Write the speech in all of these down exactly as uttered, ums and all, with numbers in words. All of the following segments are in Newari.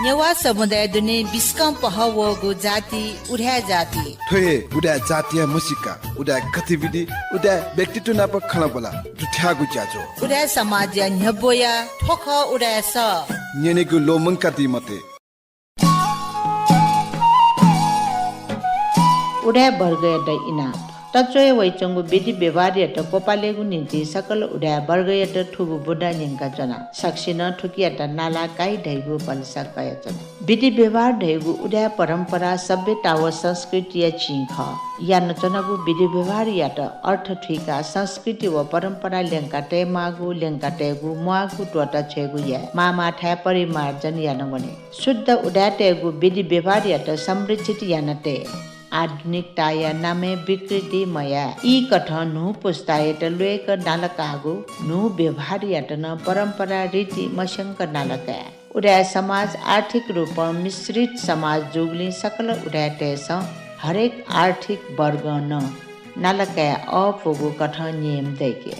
नेवाः समुदाय दुने बिस्कं पहः वःगु जाति उदाय् जाति। थ्व हे उदाय् जातिया म्हसीका, उदाय् गतिविधि, उदाय् व्यक्तित्व नाप खँल्हाबल्हा दुथ्याःगु ज्याझ्वः। उदाय् समाजया न्ह्यब्वया थ्व खः उदाय् सः। न्यनेगु ल्वःमंकादी मते। उदाय् वर्गयात इनाप। तच्वया वइच्वंगु विधि व्यवहारयात क्वपालेगु निंतिं सकल उदाय् वर्गयात थुगु बुँदा न्यंकाच्वना। सकसिनं थुकियात नाला काइ धइगु भलसा कयाच्वना। विधि व्यवहार धइगु उदाय् परम्परा सभ्यता व संस्कृतिया चिं खः। यानाच्वनागु विधि व्यवहारयात अर्थ थुइकाः संस्कृति व परम्परा ल्यंका तयेमाःगु, ल्यंका तयेगु, म्वाःगु त्वःता छ्वयेगु याये। माःमाःथाय् परिमार्जन याना वने। शुद्ध उदाय्‌तय्‌गु विधि व्यवहारयात संरक्षित याना तये। आधुनिकताया नामय् विकृति मयाये। ई कथं न्हू पुस्तायात ल्वय्‌क नालाकाःगु न्हू व्यवहारयात नं परम्परा रीति मस्यंक नालाकाये। उदाय् समाज आर्थिक रूपं मिश्रित समाज जूगुलिं सकल उदाय्‌तय्‌सं हरेक आर्थिक वर्गं नं नालाकाये अःपुगु कथं नियम दय्‌के।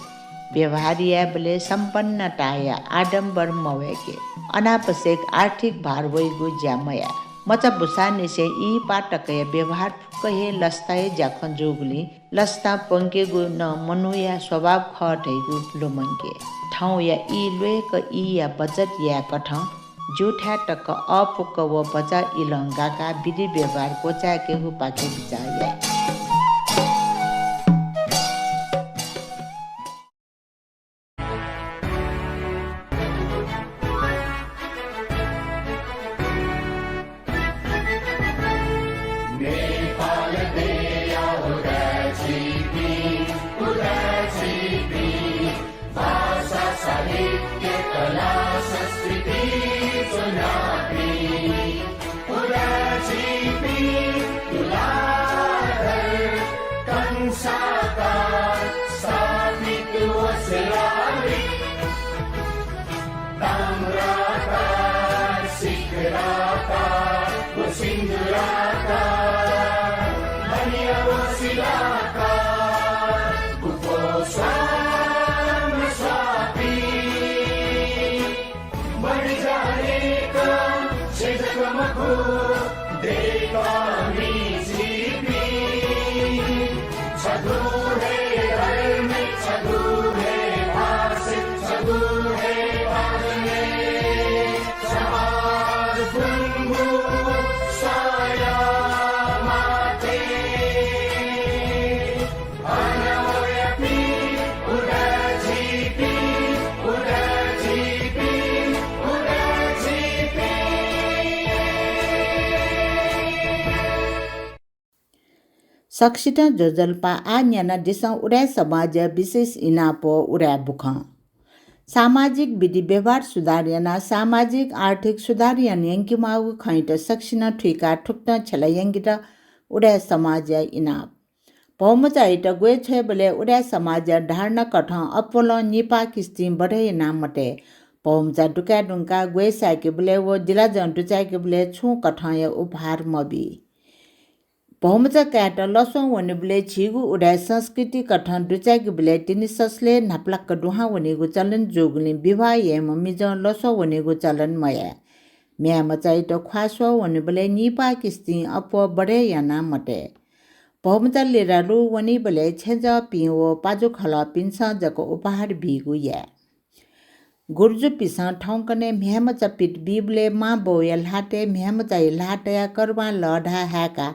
व्यवहार यायेबलय् सम्पन्नताया आडम्बर मवय्‌के। अनावश्यक आर्थिक भार वइगु ज्या मयाये। मचा बुसांनिसें इहिपाः तकया व्यवहार फुक्क हे लसताया ज्याखँ जूगुलिं लसता प्वंकेगु नं मनूया स्वभाव खः धइगु लुमंके। थौंया ई ल्वय्‌क ईया बचत यायेकथं ज्यूथाय् तक अःपुक व भचा इलं गाकाः विधि व्यवहार क्वचाय्‌केगुपाखे बिचाः याये। नेपाल देया उदाय् झीपिं, उदाय् झीपिं, भाषा, साहित्य, कला, संस्कृति च्वनापिं, उदाय् झीपिं तुलाधर कंसाकार स्थापित व शिलालिपि। ताम्राकार, शिखराकार व सिन्दूराकार, बनिया व शिलाकार, गुफो स्वाम स्वापी। बढी जानेका छेँ जक मखु, देय्‌कामि झीपिं। छगू हे धर्म, छगू हे भाषा, छगू हे भाषा, समाज गुंगू साया माते। सकसितं ज्वजलपा। आः न्यनादिसँ उदाय् समाजया विशेष इनाप व उदाय् बुखँ। सामाजिक विधि व्यवहार सुधार यानाः सामाजिक आर्थिक सुधार याना यंकेमाःगु खँयात सकसिनं थुइकाः थुकथं छ्यला यंकेत उदाय् समाजया इनाप। भौमचायात ग्वय् छ्वयेबलय् उदाय् समाजया धारणा कथं अप्वलं निपाः किस्तिं बढय् याना मतये। भौमचा दुकाये धुंकाः ग्वय् साय्‌केबलय् व जिलाजं दुचाय्‌केबलय् छुं कथंया उपहार मबी। भौमचा कायेत लसं वनेबलय् झीगु उदाय् संस्कृति कथं दुचाय्‌केबलय् तिनि ससलय् न्हापालाक दुहां वनीगु चलन जूगुलिं विवाह याइम्ह मिजं लसं वनेगु चलन मयाये। म्ह्याय्‌मचायात ख्वाः स्वः वनेबलय् निपाः किस्तिं अप्वः बढय् याना मतये। भौमचा लिरालु वनीबलय् छेँजःपिं व पाजुखलःपिन्सं जक उपहार बीगु याये। गुर्जुपिन्सं थौंकन्हय् म्ह्याय्‌मचा पित बीबलय् मांबौया ल्हातय् म्ह्याय्‌मचाया ल्हाः तयाः करुवां लःधाः हाय्‌काः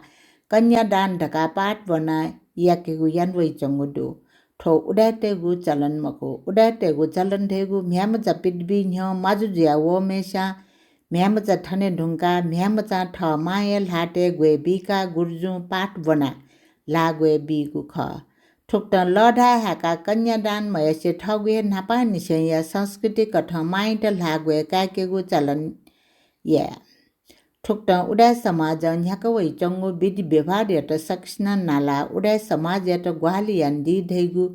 कन्यादान धकाः पाठ ब्वनाः याकेगु याना वइच्वंगु दु। थ्व उदाय्‌तय्‌गु चलन मखु। उदाय्‌तय्‌गु चलन धइगु म्ह्याय्‌मचा पित बी न्ह्यः माजु जुया वःम्हय्‌सिनं म्ह्याय्‌मचा थने धुंकाः म्ह्याय्‌मचां थः मांया ल्हातय् ग्वय् बीकाः गुर्जुं पाठ ब्वनाः ल्हाः ग्वय् बीगु खः। थुकथं लःधाः हाय्‌काः कन्यादान मयासें थःगु हे न्हापांनिसेंया संस्कृति कथं मांयात ल्हाः ग्वय् काय्‌केगु चलन याये। थुकथं उदाय् समाजं न्ह्याका वइच्वंगु विधि व्यवहारयात सकसिनं नालाः उदाय् समाजयात ग्वाहालि यानादी धइगु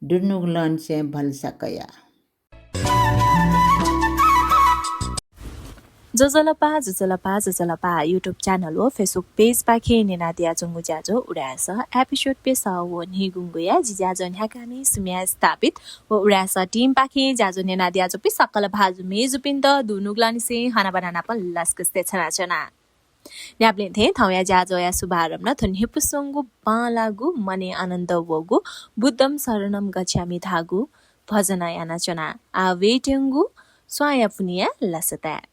दुनुगलंनिसें भलसा कया। ज्वजलपा, ज्वजलपा, ज्वजलपा YouTube channel व Facebook page पाखें न्यनादियाच्वंगु ज्याझ्वः उदाय् सः episode प्यसः व न्हय्‌गूगुया जि ज्याझ्वः न्ह्याकामि सुम्या स्थापित व उदाय् सः team पाखें ज्याझ्वः न्यनादियाच्वंपिं सकल भाजु मय्‌जुपिन्त दुनुगलंनिसें हनाबना नापं लसकुस देछानाच्वना। न्ह्याबलें थें थौंया ज्याझ्वःया शुभारम्भ नं थ्व न्ह्यइपुसे च्वंगु बांलाःगु मनय् आनन्द वःगु बुद्धं शरणं गच्छामि धाःगु भजनं यानाच्वना। आः वयेत्यंगु स्वांया पुन्हिया लसताय्।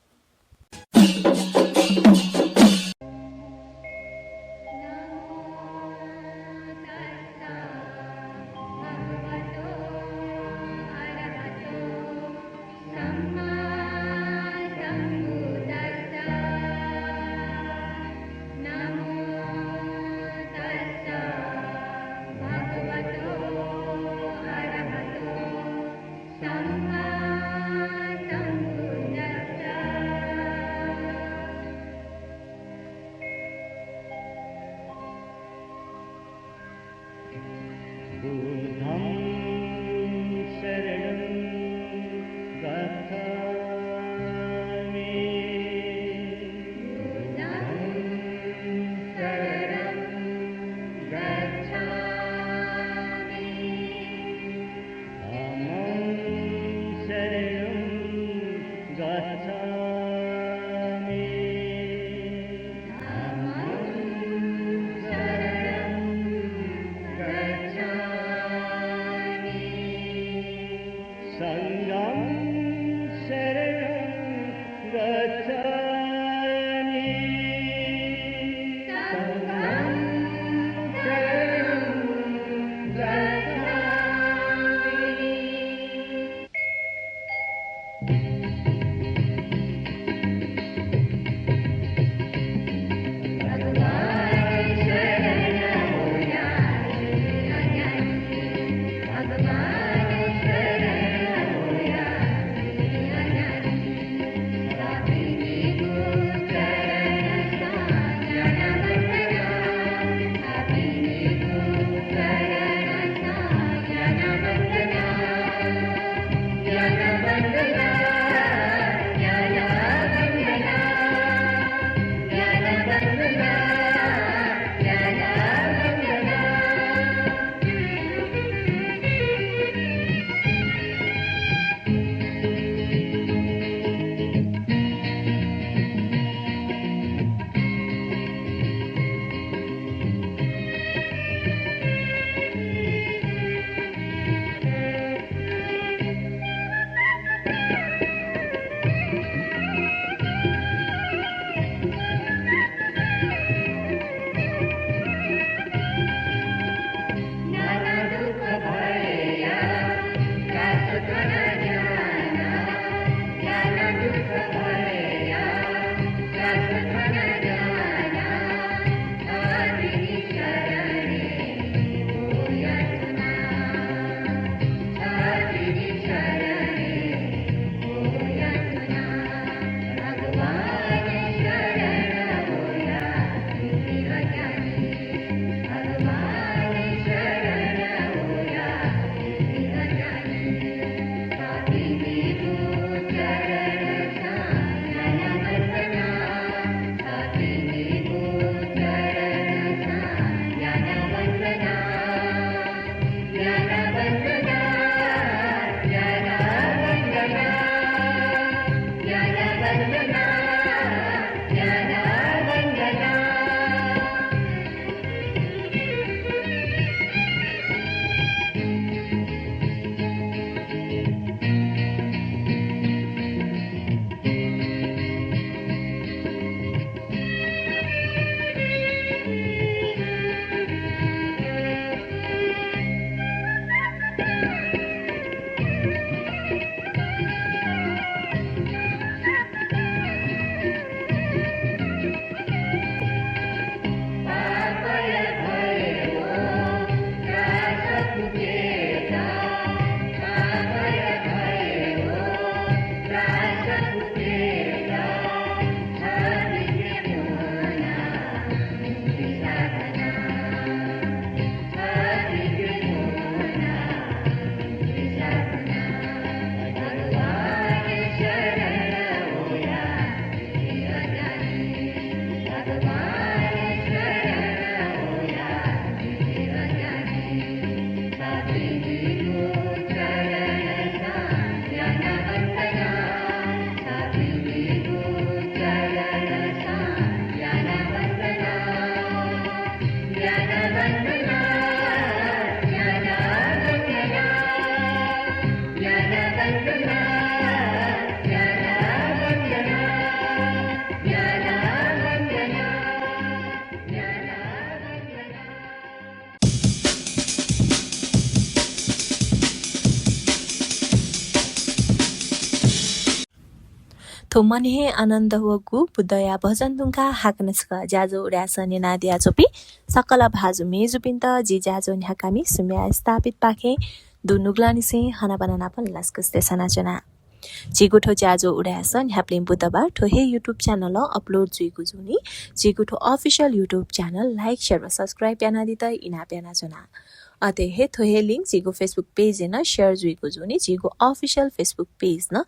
थ्व मनय् आनन्द वःगु बुद्धया भजन धुंकाः हाकनं छकः ज्याझ्वः उदाय् सः न्यनादियाच्वंपिं सकल भाजु मेजुपिन्त जि ज्याझ्वः न्ह्याकामि सुम्या स्थापितपाखें दुनुगलंनिसें हनाबना नापं लसकुस देछानाच्वना। झीगु थ्व ज्याझ्वः उदाय् सः न्ह्याबलें बुधबार थ्व हे YouTube channel-य् upload जुइगु जूनि। झीगु थ्व official YouTube channel like, share व subscribe यानादीत इनाप यानाच्वना। अथे हे थ्व हे link झीगु Facebook page-य् नं share जुइगु जूनि। झीगु official Facebook page नं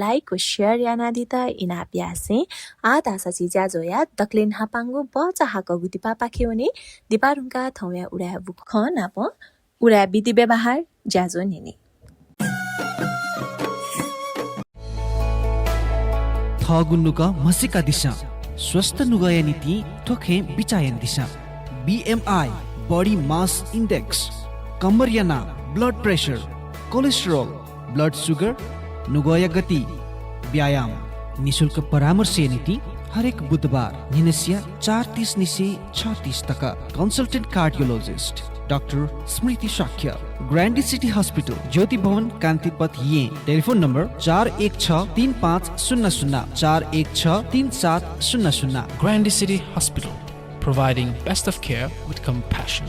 like व share यानादीत इनाप यासें आः धाःसा झी ज्याझ्वःया दकलय् न्हापांगु बचाहाकःगु दिपापाखे वने। दिपा धुंकाः थौंया उदाय् बुखँ नाप उदाय् विधि व्यवहार ज्याझ्वः न्यने। थःगु नुगः म्हसीकादिसँ। स्वस्थ नुगःया निंतिं थ्व खँय् बिचाः यानादिसँ। BMI, body mass index, कम्मरया नाप, blood pressure, cholesterol, blood sugar, नुगःया गति, व्यायाम। निशुल्क परामर्शया निंतिं हरेक बुधबार न्हिनसिया चार तीस निसें छ तीस तक। Consultant cardiologist डाक्टर स्मृति शाक्य, Grande City Hospital, ज्योति भवन, कान्तिपथ, येँ। टेलिफोन नम्बर चार एक छ तीन पाँच शून्य शून्य, चार एक छ तीन सात शून्य शून्य। Grande City Hospital, providing best of care with compassion.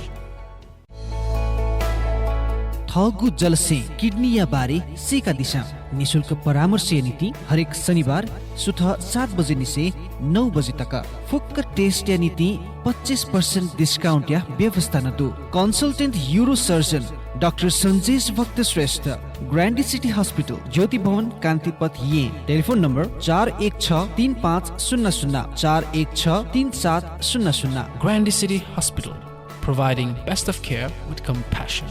थःगु जलस्यें किडनीया बारे सीकादिसँ। निशुल्क परामर्शया निंतिं हरेक शनिबार सुथ सात बजे निसें नौ बजे तक। फुक्क test-या निंतिं पच्चिस percent discount-या व्यवस्था नं दु। Consultant urosurgeon डाक्टर सञ्जेश भक्त श्रेष्ठ, Grande City Hospital, ज्योति भवन, कान्तिपथ, येँ। टेलिफोन नम्बर चार एक छ तीन पाँच शून्य शून्य, चार एक छ तीन सात शून्य शून्य। Grande City Hospital, providing best of care with compassion.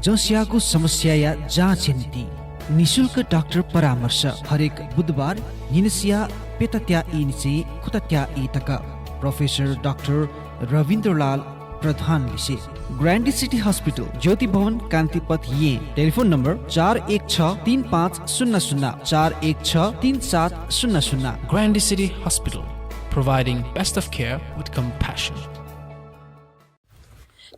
जसयागु समस्याया जाँचया निंतिं निशुल्क डाक्टर परामर्श हरेक बुधबार न्हिनसिया प्यतात्या ई निसें खुतात्या ई तक। प्रोफेसर डाक्टर रविन्द्रलाल प्रधान लिसे। Grande City Hospital, ज्योति भवन, कान्तिपथ, येँ। टेलिफोन नम्बर चार एक छ तीन पाँच शून्य शून्य, चार एक छ तीन सात शून्य शून्य। Grande City Hospital, providing best of care with compassion.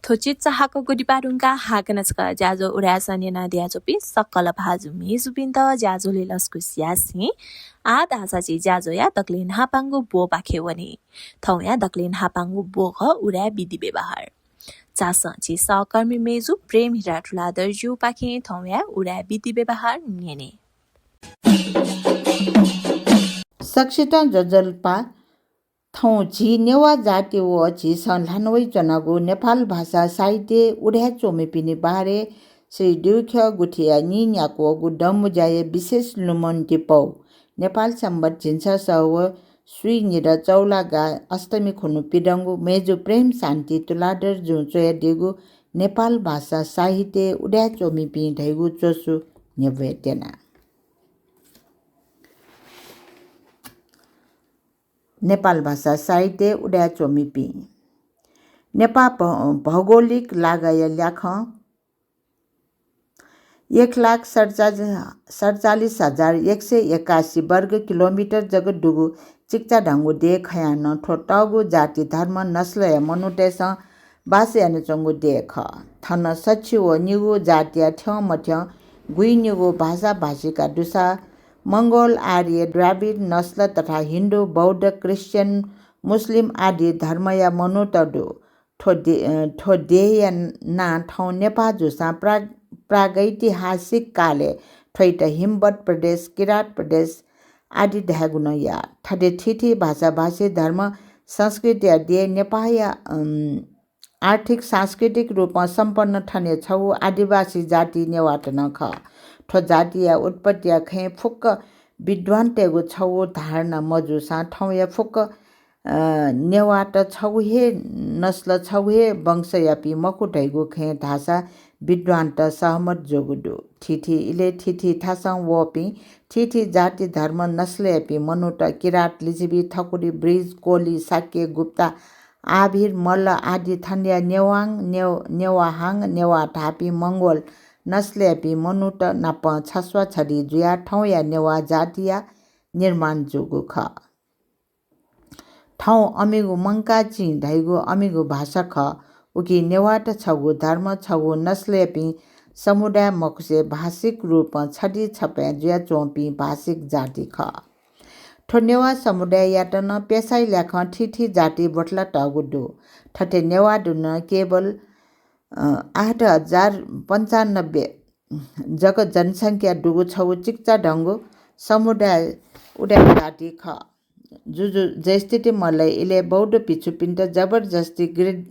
थ्व चिचाहाकःगु दिपा धुंकाः हाकनं छकः ज्याझ्वः उदाय् सः न्यनादियाच्वंपिं सकल भाजु मेजुपिन्त ज्याझ्वलय् लसकुस यासें आः धाःसा झी ज्याझ्वःया दकलय् न्हापांगु ब्वपाखे वने। थौंया दकलय् न्हापांगु ब्व खः उदाय् विधि व्यवहार। झासँ झी सहकर्मी मेजु प्रेम हिरा तुलाधरजुपाखें थौंया उदाय् विधि व्यवहार न्यने। सकसितं ज्वजलपा। थौं झी नेवाः जाति व झीसं ल्हाना वइच्वनागु नेपाल भाषा साहित्य उदाय् च्वमिपिनि बारे श्री द्युख्यः गुथिया नीन्याक्वःगु दँबुज्याया विशेष लुमन्ति पौ, नेपाल संवत् झिंछसः व स्वीनिदँ चौलागा अष्टमी खुन्हु पिदंगु मेजु प्रेम शान्ति तुलाधरजुं च्वयादीगु नेपाल भाषा साहित्य उदाय् च्वमिपिं धइगु च्वसु न्ह्यब्वये त्यना। नेपाल भाषा साहित्य उदाय् च्वमिपिं। नेपाः भ-, भौगोलिक लागाया ल्याखं एक लाख सडचालिस, सडचालिस हजार एक सय एकासी वर्ग किलोमिटर जक दुगु चिकिचा धंगु देय् खयां नं थ्व तःगु जाति धर्म नस्लया मनूतय्‌सं बास यानाच्वंगु देय् खः। थन सछि व निगू जातिया थ्यंमथ्यं गुइनिगू भाषाभाषी का दुसा मंगोल, आर्य, द्राविड नस्ल तथा हिन्दू, बौद्ध, क्रिश्चियन, मुस्लिम आदि धर्मया मनूत दु। थ्व दे-, अ, थ्व देय्‌या नां थौं नेपाः जूसां प्राग-, प्रागैतिहासिक कालय् थ्वइत हिमवत प्रदेश, किरात प्रदेश आदि धायेगु नं याः। थथे थीथी भाषाभाषी धर्म संस्कृतिया देय् नेपाःया, अम, आर्थिक सांस्कृतिक रूपं सम्पन्न थनया छगू आदिवासी जाति नेवाःत नं खः। थ्व जातिया उत्पत्तिया खँय् फुक्क विद्वानतय्‌गु छगू धारणा मजूसां थौंया फुक्क, अ, नेवाःत छगू हे नस्ल, छगू हे वंशयापिं मखु धइगु खँय् धाःसा विद्वानत सहमत जूगु दु। थीथी इलय् थीथी थासं वःपिं थीथी जाति धर्म नस्लयापिं मनूत किरात, लिच्छवि, ठकुरी, बृज, कोली, शाक्य, गुप्ता, आभिर, मल्ल आदि थनया नेवाङ, नेव-, नेवाहाङ, नेवाः धाःपिं मंगोल नस्लयापिं मनूत नाप छस्वाछरी जुयाः थौंया नेवाः जातिया निर्माण जूगु खः। थौं अमिगु मंकाःचिं धइगु अमिगु भाषा खः। उकी नेवाःत छगू धर्म, छगू नस्लयापिं समुदाय मखुसे भाषिक रूपं छधी छपाँय् जुयाच्वंपिं भाषिक जाति खः। थ्व नेवाः समुदाययात नं पेसाया ल्याखं थीथी जाति ब्वथला तःगु दु। थथे नेवाः दुने केवल, अ, आठ हजार पन्चानब्बे जक जनसंख्या दुगु छगू चिकिचा धंगु समुदाय उदाय् जाति खः। जुजु जयस्थिति मल्लय् इलय् बौद्ध भिक्षुपिन्त जबरजस्ती गृ-,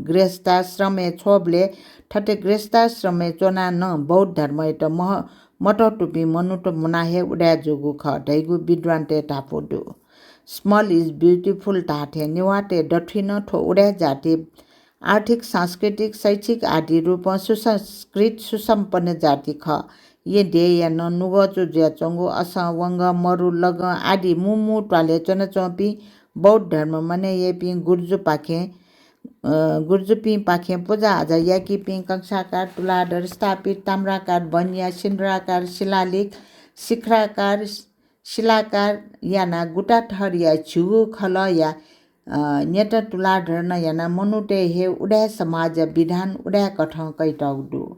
गृहस्थाश्रमय् छ्वःबलय् थथे गृहस्थाश्रमय् च्वनाः नं बौद्ध धर्मयात मह-, मतःतुपिं मनूत मुना हे उदाय् जूगु खः धइगु विद्वानतय् धापू दु। Small is beautiful धाःथें नेवाःतय् दथुइ नं थ्व उदाय् जाति आर्थिक, सांस्कृतिक, शैक्षिक आदि रूपं सुसंस्कृत, सुसम्पन्न जाति खः। येँ देय्‌या नं नुगःचु जुयाच्वंगु असं, वंगः, मरु, लगं आदि मू मू त्वालय् च्वनाच्वंपिं बौद्ध धर्म मानय् याइपिं गुर्जुपाखें, अ, गुर्जुपिंपाखें पुजा आजा याकीपिं कंसाकार, तुलाधर, स्थापित, ताम्राकार, बनिया, सिन्दुराकार, शिलालिक, शिखराकार, शिलाकार यानाः गुता थरया झिगू खलःया, अ, न्यत तुलाधर नं यानाः मनूतय् हे उदाय् समाजया विधान उदाय् कथं कयातःगु दु।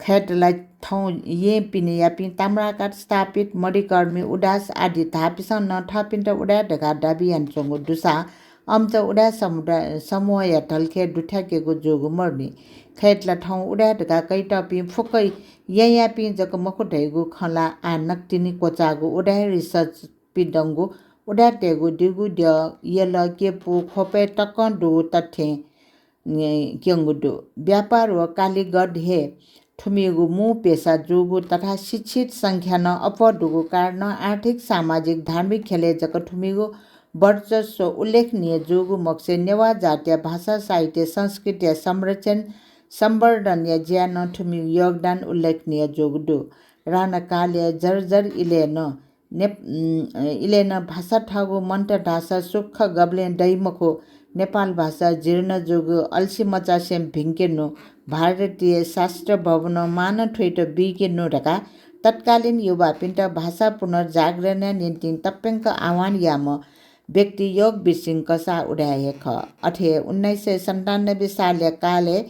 खय्‌त ला थौं येँ पिनेयापिं ताम्राकार, स्थापित, मणिकर्मी, उदास आदि धाःपिन्सं नं थःपिन्त उदाय् धकाः दाबी यानाच्वंगु दुसा अमित उदाय् समुदाय, समूहया धलखय् दुथ्याकेगु जूगु मरुनि। खय्‌त ला थौं उदाय् धकाः कयातःपिं फुक्क येँयापिं जक मखु धइगु खँ ला आः नकतिनि क्वचाःगु उदाय् research पिदंगु उदाय्‌तय्‌गु दिगु द्यः, यल, केपु, ख्वपय् तकं दुगु तथ्यं, ए, क्यंगु दु। व्यापार व कालीगढ हे थुमिगु मू पेसा जूगु तथा शिक्षित संख्या नं अप्वः दुगु कारणं आर्थिक, सामाजिक, धार्मिक ख्यलय् जक थुमिगु वर्चस्व उल्लेखनीय जूगु मखुसे नेवाः जातिया भाषा, साहित्य, संस्कृतिया संरक्षण, संवर्धनया ज्याय् नं थुमिगु योगदान उल्लेखनीय जूगु दु। राणाकालया जर्जर इलय् नं नेप-, उम्, इलय् नं भाषा थःगु मन्त धाःसा सुख गबलें दइ मखु। नेपाल भाषा जीर्ण जूगु, अल्सी मचासें भिंके नु, भारतीय शास्त्र भवनं मान थुइत बीके नु धकाः तत्कालीन युवापिन्त भाषा पुनर्जागरणया निंतिं तप्यंक आह्वान याःम्ह व्यक्ति योगवीर सिंह कसाः उदाय् हे खः। अथे हे उन्नाइस सय सन्तानब्बे सालया कालय्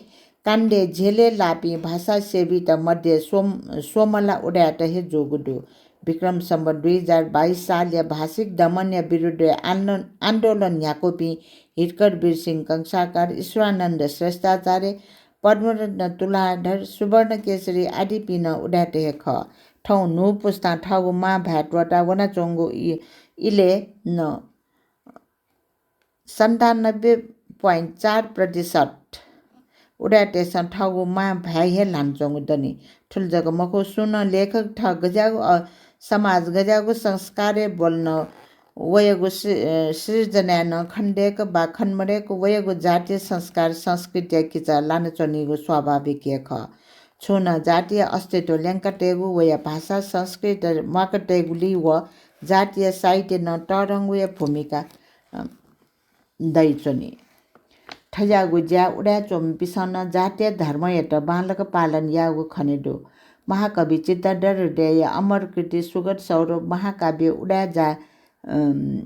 काण्डय् जेलय् लाःपिं भाषासेवीत मध्ये स्वम-, स्वमला उदाय्‌त हे जूगु दु। विक्रम सम्वत दुई हजार बाइस सालया भाषिक दमनया विरुद्धय् आन्दो-, आन्दोलन न्ह्याकूपिं हितकर वीर सिंह कंसाकार, ईश्वरानन्द श्रेष्ठाचार्य, पद्मरत्न तुलाधर, सुवर्णकेशरी आदिपिं नं उदाय्‌त हे खः। थौं न्हू पुस्तां थःगु मांभाय् त्वःताः वनाच्वंगु इ-, इलय् नं सन्तानब्बे point चार प्रतिशत उदाय्‌तय्‌सं थःगु मांभाय् हे ल्हानाच्वंगु दनि। थुलि जक मखु, सुं नं लेखक थः गज्याःगु, अ, समाज गज्याःगु संस्कारय् ब्वलन, वयागु सृ-, अ, सृजनाय् नं खनेदय्‌क वा खनेमदय्‌क वयागु जातीय संस्कार संस्कृतिया किचा लानाच्वनीगु स्वाभाविक हे खः। छुं नं जातिया अस्तित्व ल्यंकातयेगु, वया भाषा संस्कृति म्वाकातयेगुलिइ व जातीय साहित्य नं तःधंगुया भूमिका, अ, दइच्वनी। थज्याःगु ज्या उदाय् च्वमिपिन्सं नं जातीय धर्मयात बांलाक पालन याःगु खने दु। महाकवि चित्तधर हृदयया अमर कृति सुगत सौरभ महाकाव्य उदाय् जा-, अम,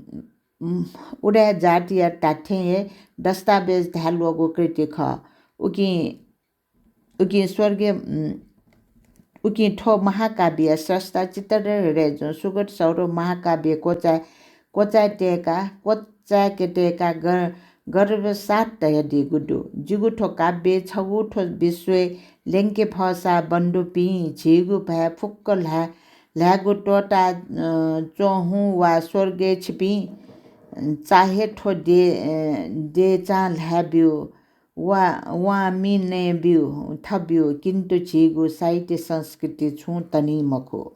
उदाय् जातिया धात्थें हे दस्तावेज धायेल्वःगु कृति खः। उकिं उकिं स्वर्गीय, उम्, उकिं थ्व महाकाव्यया स्रष्टा चित्तधर हृदयजुं सुगत सौरभ महाकाव्य क्वचाय्, क्वचाय् तयेका, क्वचाय्के तयेका गर-, गर्वसाथ धयादीगु दु। जिगु थ्व काव्यय् छगू थ्व विश्वय् ल्यंके फःसा बन्धुपिं, झीगु भाय् फुक्क ल्हाय्, ल्हाय्गु त्वःता, अ, च्वहुँ वा स्वर्गय् छिपिं, अ, चाहे थ्व दे-, अ, देचां ल्हाय् ब्यु। वा, वां मि नये ब्यु, थब्यु, किन्तु झीगु साहित्य संस्कृति छुं तनी मखु।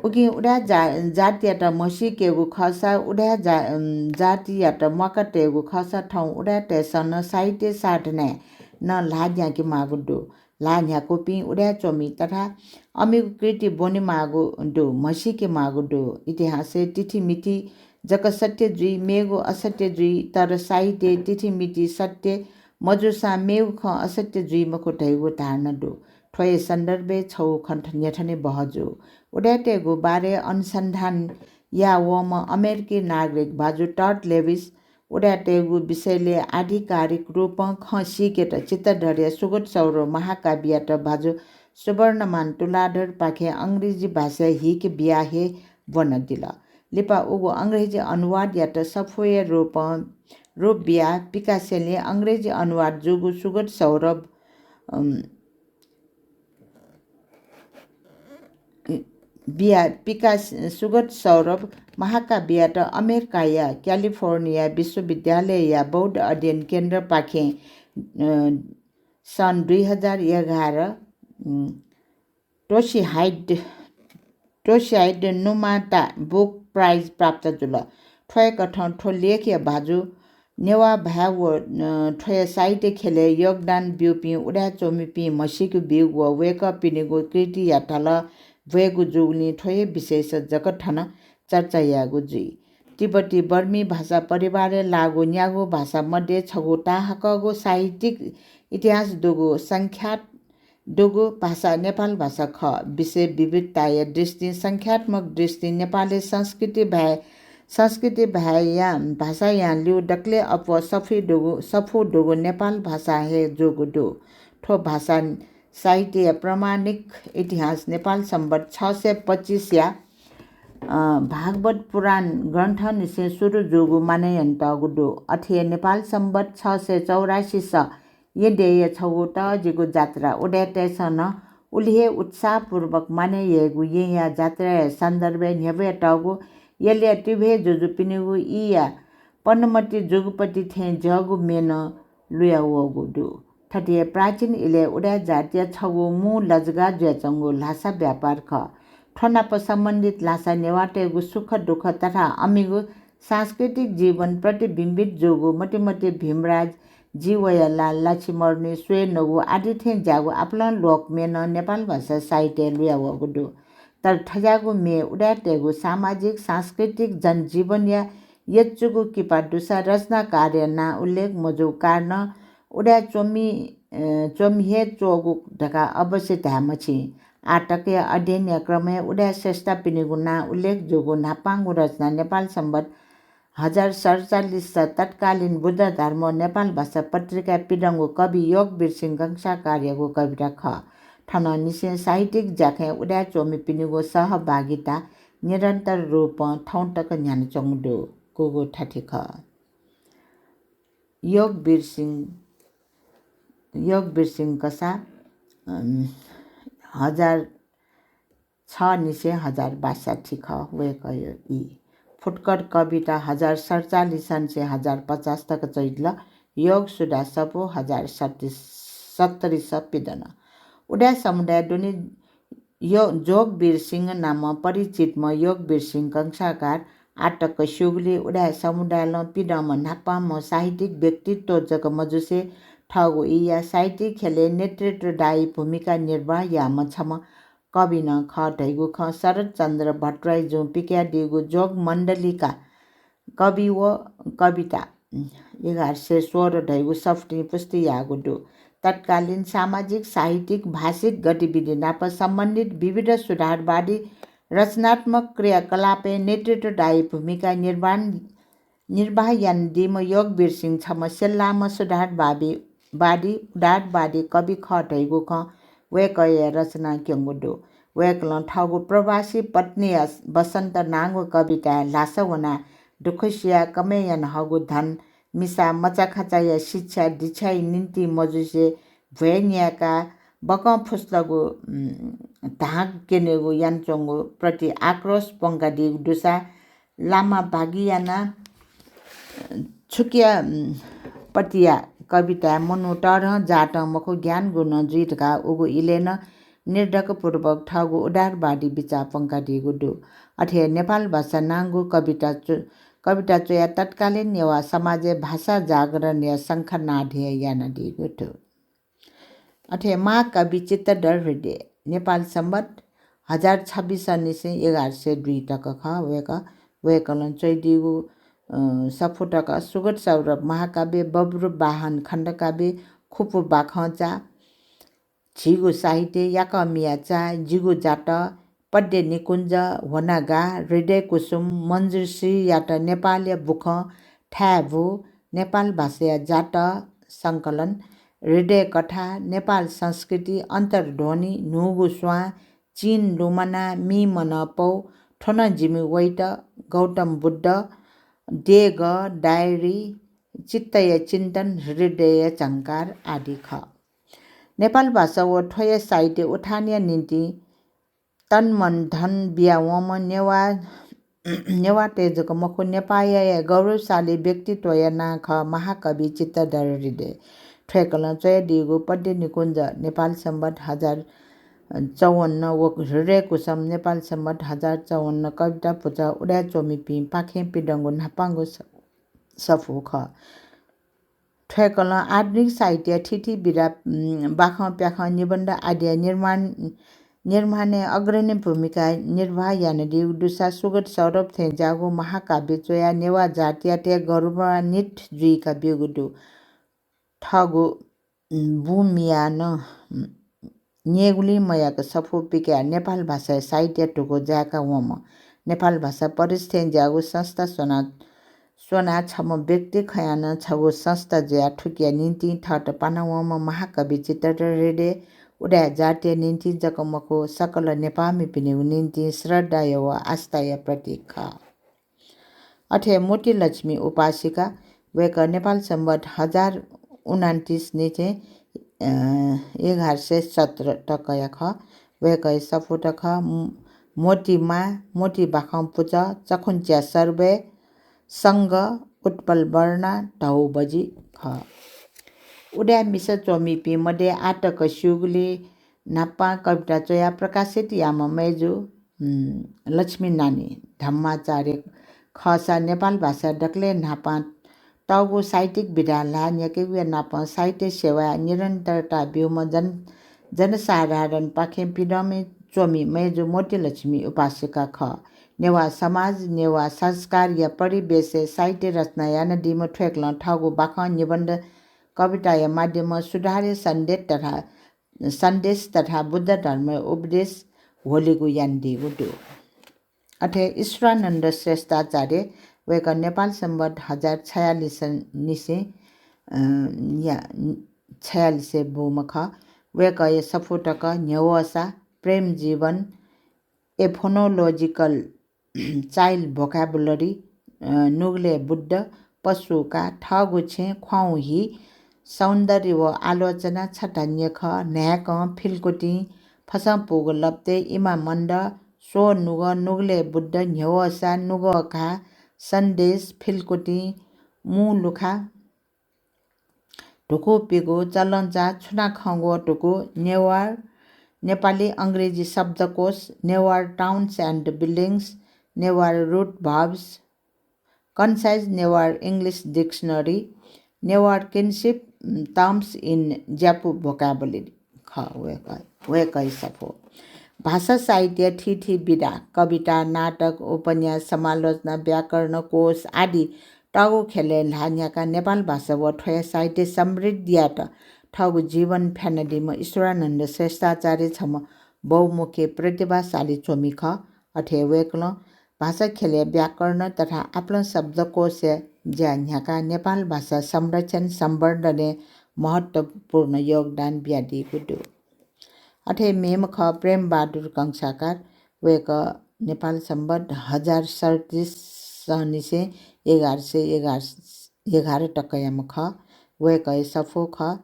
उकिं उदाय् जा-, जातियात म्हसीकेगु खःसा, उदाय् जा-, अम, जातियात म्वाका तयेगु खःसा, थौं उदाय्‌तय्‌सं नं साहित्य साधनाय् नं ल्हाः न्ह्याके माःगु दु। ल्हाः न्ह्याकूपिं उदाय् च्वमि तथा अमिगु कृति ब्वने माःगु दु, म्हसीके माःगु दु। इतिहासय् तिथिमिति जक सत्य जुइ, मेगु असत्य जुइ, तर साहित्यय् तिथिमिति सत्य मजूसां मेगु खँ असत्य जुइ मखु धइगु धारणा दु। थ्व हे सन्दर्भय् छगू खँ थ-, न्ह्यथने बहःजू। उदाय्‌तय्‌गु बारे अनुसन्धान याः वःम्ह अमेरिकी नागरिक भाजु टड लेविस उदाय्‌तय्‌गु विषयलय् आधिकारिक रूपं खँ सीकेत चित्तधरया सुगत सौरभ महाकाव्ययात भाजु सुवर्णमान तुलाधरपाखें अंग्रेजी भाषाय् हीके बिया हे ब्वनादिल। लिपा उगु अंग्रेजी अनुवादयात सफूया रूपं, रूप बियाः पिकासेंलि अंग्रेजी अनुवाद जूगु सुगत सौरभ, अम, बिया पिकास-, सुगत सौरभ महाकाव्ययात अमेरिकाया क्यालिफोर्निया विश्वविद्यालयया बौद्ध अध्ययन केन्द्रपाखें, अ, सन् दुई हजार एघार, उम्, टोसिहाइड, टोसिहाइड नुमाता book prize प्राप्त जुल। थ्वय्‌कथं थ्व लेखया भाजु नेवाः भाय् व, अ, थ्वया साहित्य ख्यलय् योगदान ब्यूपिं उदाय् च्वमिपिं म्हसीके ब्यूगु व वय्‌कःपिनिगु कृतिया धलः ब्वयेगु जूगुलिं थ्व हे विषयस जक थन चर्चा यायेगु जुइ। तिब्बती बर्मी भाषा परिवारय् लाःगु न्यागू भाषा मध्ये छगू ताहाकःगु साहित्यिक इतिहास दुगु संख्यात दुगु भाषा नेपाल भाषा खः। विषय विविधताया दृष्टिं संख्यात्मक दृष्टिं नेपालय् संस्कृति भाय्, संस्कृति भाय्‌या, भाषायां ल्यू दकलय् अप्वः सफू दुगु, सफू दुगु नेपाल भाषा हे जूगु दु। थ्व भाषा साहित्यया प्रामाणिक इतिहास नेपाल संवत् छ सय पच्चिसया, अ, भागवत पुराण ग्रन्थनिसें सुरु जूगु मानय् यानातःगु दु। अथे हे नेपाल संवत् छ सय चौरासी स येँ देय्‌या छगू तःजिगु जात्रा उदाय्‌तय्‌सं नं उलि हे उत्साहपूर्वक मानय् याइगु येँया जात्राया सन्दर्भय् न्ह्यब्वयातःगु यलया तिभ्वय् जुजुपिनिगु ईया पनमति जुगुपति थें ज्याःगु म्ये नं लुयावःगु दु। थथे हे प्राचीन इलय् उदाय् जातिया छगू मू लजगाः जुयाच्वंगु ल्हासा व्यापार खः। थ्व नाप सम्बन्धित ल्हासा नेवाःतय्‌गु सुख दुःख तथा अमिगु सांस्कृतिक जीवन प्रतिबिम्बित जूगु मतिमति भीमराज, जि वया ला, लाछिमरुनी, स्वये नगु आदि थें ज्याःगु आपालं ल्वःकु म्ये नं नेपाल भाषा साहित्यय् लुयावःगु दु। तर थज्याःगु म्ये उदाय्‌तय्‌गु सामाजिक, सांस्कृतिक, जनजीवनया यचुगु किपा दुसा रचनाकारया नां उल्लेख मजूगु कारणं उदाय् च्वमि, अ, च्वमि हे च्वःगु धकाः अवश्य धाये मछि। आः तकया अध्ययनया क्रमय् उदाय् स्रष्टापिनिगु नां उल्लेख जूगु न्हापांगु रचना नेपाल संवत् हजार सतचालिस स तत्कालीन बुद्ध धर्म नेपाल भाषा पत्रिकाय् पिदंगु कवि योगवीर सिंह कंसाकारयागु कविता खः। थनंनिसें साहित्यिक ज्याखँय् उदाय् च्वमिपिनिगु सहभागिता निरन्तर रूपं थौं तक न्ह्यानाच्वंगु दु। गुगु थथे खः। योगवीर सिंह, योगवीर सिंह कंसा, अम, हजार छ निसें हजार बासठी खः, वय्‌कःया ई। फुटकर कविता हजार सतचालिस निसें हजार पचास तक च्वइदिल। योग सुधा सफू हजार सत्तिस, सत्तरी स पिदन। उदाय् समुदाय दुने यो-, जोगवीर सिंह नामं परिचितम्ह योगवीर सिंह कंसाकार आः तक स्यूगुलिं उदाय् समुदायलं पिदंम्ह न्हापांम्ह साहित्यिक व्यक्तित्व जक मजुसे थःगु ईया साहित्यिक ख्यलय् नेतृत्वदायी भूमिका निर्वाह याःम्ह छम्ह कवि नं खः धइगु खँ शरतचन्द्र भट्टराईजुं पिकयादीगु जोग मण्डलीका कवि व कविता एघार सय सोह्र धइगु सफुतिं पुष्टि याःगु दु। तत्कालीन सामाजिक, साहित्यिक, भाषिक गतिविधि नाप सम्बन्धित विविध सुधारवादी रचनात्मक क्रियाकलापय् नेतृत्वदायी भूमिका निर्वाह, निर्वाह यानादीम्ह योगवीर सिंह छम्ह सेल्लाम्ह सुधारवादी, वादी, उदारवादी कवि खः धइगु खँ वय्‌कःया रचनां क्यंगु दु। वय्‌कलं थःगु प्रवासी पत्नीया बसन्त नांगु कविताय् ल्हासा वनाः दुःख सियाः कमय् यानाहःगु धन, मिसा मचाखाचाया शिक्षा दीक्षाया निंतिं मजुसे भ्वय् न्याय्‌काः बकं फुसलःगु, उम्, धां क्यनेगु यानाच्वंगु प्रति आक्रोश प्वंकादीगु दुसा लामा भागि यानाः छुकिया, उम्, पतिया कविताय् मनू तःधं जातं मखु, ज्ञानगु नं जुइ धकाः उगु इलय् नं निर्धक्कपूर्वक थःगु उदारवादी बिचाः प्वंकादीगु दु। अथे हे नेपाल भाषा नांगु कविता च्व-, कविता च्वयाः तत्कालीन नेवाः समाजय् भाषा जागरणया शंखनाद हे यानादीगु दु। अथे हे महाकवि चित्तधर हृदय, नेपाल संवत् हजार छब्बिस निसें एघार सय दुई तक खः। वय्‌कः, वय्‌कलं च्वइदीगु, अ, सफू तक सुगत सौरभ महाकाव्य, बब्रुवाहन खण्डकाव्य, खुपु बाखंचा, झीगु साहित्य, याकःमिया चा, जिगु जात, पद्य निकुञ्ज, ह्वनागाः, हृदय कुसुम, मञ्जुश्रीयात नेपालया बुखँ, थाय् भु, नेपाल भाषाया जातः संकलन, हृदय कथा, नेपाल संस्कृति, अन्तर्ध्वनि, न्हूगु स्वां, चिं लुमना, मि मनपौ, थ्व नं जिमि वइत, गौतम बुद्ध, देगः, डायरी, चित्तया चिन्तन, हृदयया झंकार आदि खः। नेपाल भाषा व थ्वया साहित्य उत्थानया निंतिं तन मन धन बियावंम्ह नेवाः, नेवाःतय् जक मखु, नेपाःया गौरवशाली व्यक्तित्वया नां खः महाकवि चित्तधर हृदय। थ्वय्‌कलं च्वयादीगु पद्य निकुञ्ज, नेपाल संवत् हजार चौवन्न व हृदय कुसुम, नेपाल संवत् हजार चौवन्न कविता पुचः उदाय् च्वमिपिं पाखें पिदंगु न्हापांगु स-, सफू खः। थ्वय्‌कलं आधुनिक साहित्य थीथी विधा, उम्, बाखं प्याखं निबन्ध आदिया निर्माण, निर्माणय् अग्रणी भूमिका निर्वाह यानादीगु दुसा सुगत सौरभ थें ज्याःगु महाकाव्य च्वयाः नेवाः जातियात गौरवान्वित जुइका ब्यूगु दु। थःगु, उम्, बुँ मियाः नं, उम्, न्यय्‌गुलिं मयाक सफू पिकयाः नेपाल भाषाया साहित्य धुकू जाय्‌का वंम्ह, नेपाल भाषा परिषद थें ज्याःगु संस्था स्वना, स्वनाः छम्ह व्यक्ति खयाः नं छगू संस्था जुयाः थुकिया निंतिं थःत पाना वंम्ह महाकवि चित्तधर हृदय उदाय् जातिया निंतिं जक मखु, सकल नेपाःमिपिनिगु निंतिं श्रद्धाया व आस्थाया प्रतीक खः। अथे मोतीलक्ष्मी उपासिका, वय्‌कः नेपाल संवत् हजार उनान्तिस निसें, अ, एघार सय सत्र तकया खः। वय्‌कःया सफूत खः, मो-, मोतीमां, मोती बाखं पुचः, चखुंच्या सर्वय, संग, उत्पल वर्णा, धौ बजि खः। उदाय् मिसा च्वमिपिं मध्ये आःतक स्यूगुलिं न्हापां कविता च्वयाः प्रकाशित याःम्ह मय्‌जु, उम्, लक्ष्मी नानी धम्माचार्य खःसा नेपाल भाषा दकलय् न्हापां तःगु साहित्यिक विधा ल्हाः न्ह्याकेगुया नापं साहित्य सेवाय् निरन्तरता ब्यूम्ह जन-, जनसाधारणपाखें पिदंम्ह च्वमि मय्‌जु मोतीलक्ष्मी उपासिका खः। नेवाः समाज, नेवाः संस्कारया परिवेशय् साहित्य रचना यानादीम्ह थ्वय्‌कलं थःगु बाखं, निबन्ध, कविताया माध्यमं सुधारया सन्देश तथा सन्देश तथा बुद्ध धर्मया उपदेश होलीगु यानादीगु दु। अथे ईश्वरानन्द श्रेष्ठाचार्य, वय्‌कः नेपाल संवत् हजार छयालिस निसें, अ, या, छयालिसय् बूम्ह खः। वय्‌कःया सफूत खः न्ह्यवःसा, प्रेम जीवन, A phonological child vocabulary, अ, नुगलय् बुद्ध, पशुका, थःगु छेँ, ख्वाउँ हि, सौन्दर्य व आलोचना, छता न्यखः, न्हाय्‌कं, फिलकुतिं, फसं पूगु लप्तय्, इमा मण्ड, स्व नुगः, नुगलय् बुद्ध, न्ह्यवःसा, नुगः घाः, सन्देश, फिलकुतिं, मू लुखा, धुकू पिकू, चलंचा, छुना खंगु धुकू, नेवार, नेपाली अंग्रेजी शब्दकोश, Newar towns and buildings, Newar root verbs, Concise Newar English Dictionary, Newar kinship terms in Jyapu vocabulary खः वय्‌कः, वय्‌कःया सफू। भाषा साहित्य थीथी विधा, कविता, नाटक, उपन्यास, समालोचना, व्याकरण, कोश आदि तःगु ख्यलय् ल्हाः न्ह्याकाः नेपाल भाषा व थ्वया साहित्य समृद्धियात थःगु जीवन फ्यानादीम्ह ईश्वरानन्द श्रेष्ठाचार्य छम्ह बहुमुखी प्रतिभाशाली च्वमि खः। अथे हे वय्‌कलं भाषा ख्यलय् व्याकरण तथा आपालं शब्दकोशया ज्या न्ह्याकाः नेपाल भाषा संरक्षण संवर्धनय् महत्त्वपूर्ण योगदान बियादीगु दु। अथे हे मेम्ह खः प्रेमबहादुर कंसाकार, वय्‌कः नेपाल संवत् हजार सैँतिस सनिसें एघार सय एघार, एघार तकयाम्ह खः। वय्‌कःया सफू खः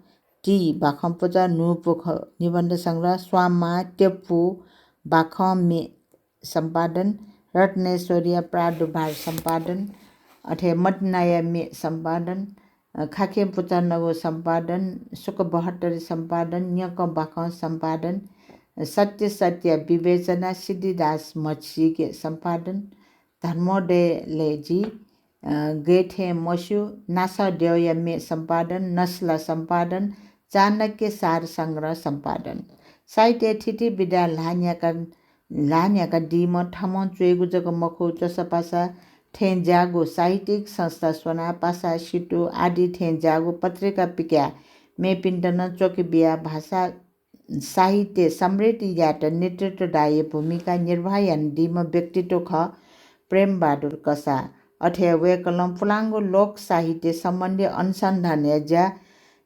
ति बाखं पुचः, न्हूपुख निबन्ध संग्रह, स्वांमाः, त्यपु बाखं म्ये सम्पादन, रत्नेश्वरीया प्रादुर्भाव सम्पादन, अथे मतिनाया म्ये सम्पादन, अ, खाखें पुचः नगु सम्पादन, सुकबहत्तरी सम्पादन, न्यकं बाखं सम्पादन, सत्य सत्यया विवेचना, सिद्धिदास म्हसीके सम्पादन, धर्मोदयलय् जि, अ, गय्‌थें मस्यू, नासः द्यःया म्ये सम्पादन, नसला सम्पादन, चाणक्य सार संग्रह सम्पादन। साहित्य थीथी विधा ल्हाः न्ह्याका, ल्हाः न्ह्याकादीम्ह थम्हं च्वय्‌गु जक मखु, च्वसापासा थें ज्याःगु साहित्यिक संस्था स्वनाः पासा सितु आदि थें ज्याःगु पत्रिका पिकयाः मेपिन्त नं च्वके बियाः भाषा साहित्य समृद्धि यायेत नेतृत्वदायी भूमिका निर्वाह यानादीम्ह व्यक्तित्व खः प्रेमबहादुर कसाः। अथे वय्कलं पुलांगु लोक साहित्य सम्बन्धी अनुसन्धानया ज्या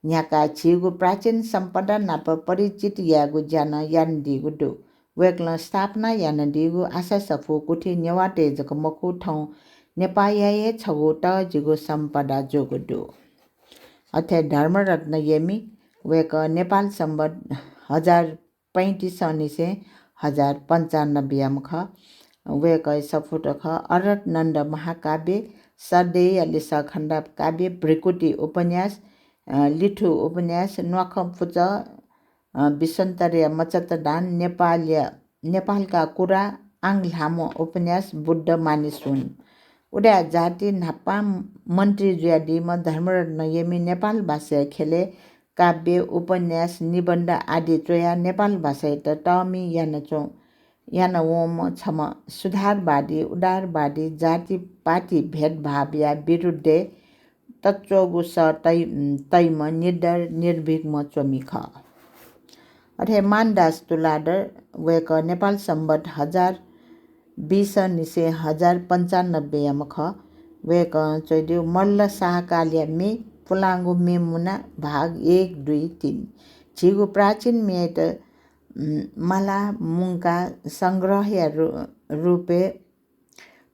न्ह्याकाः झीगु प्राचीन सम्पदा नाप परिचित यायेगु ज्या नं यानादीगु दु। वय्कलं स्थापना यानादीगु आशा सफू गुथि नेवाःतय् जक मखु, थौं नेपाःया हे छगू तःजिगु सम्पदा जूगु दु। अथे धर्मरत्न यमि, वय्कः नेपाल सम्बत हजार पैंतिसंनिसें हजार पन्चानब्बेयाम्ह खः। वय्कःया सफूत खः अरहत नन्द महाकाव्य, सदेय्‌या लिसः खण्डकाव्य, भृकुटी उपन्यास, अ, लिथु उपन्यास, न्वाखँ पुचः, अ, विश्वन्तरया मचात दान, नेपालया, नेपालका कुरा, आङ ल्हाःम्ह उपन्यास, बुद्ध मानिसहुन। उदाय् जाति न्हापां मन्त्री जुयादीम्ह धर्मरत्न यमि नेपाल भाषाया ख्यलय् काव्य, उपन्यास, निबन्ध आदि च्वयाः नेपाल भाषायात तःमि यानाच्वं-, यानावंम्ह छम्ह सुधारवादी, उदारवादी, जातिपाति भेदभावया विरुद्धय् तच्वःगु सः तइ-, तइम्ह निडर निर्भीकम्ह च्वमि खः। अथे मानदास तुलाधर, वय्कः नेपाल सम्बत हजार बिसंनिसें हजार पन्चानब्बेयाम्ह खः। वय्कलं च्वयादीगु मल्ल शाहकालया मे, पुलांगु मे मुना भाग एक, दुई, तीन। झीगु प्राचीन मेत, उम्, माला मुंका संग्रहया रु-, रूपय्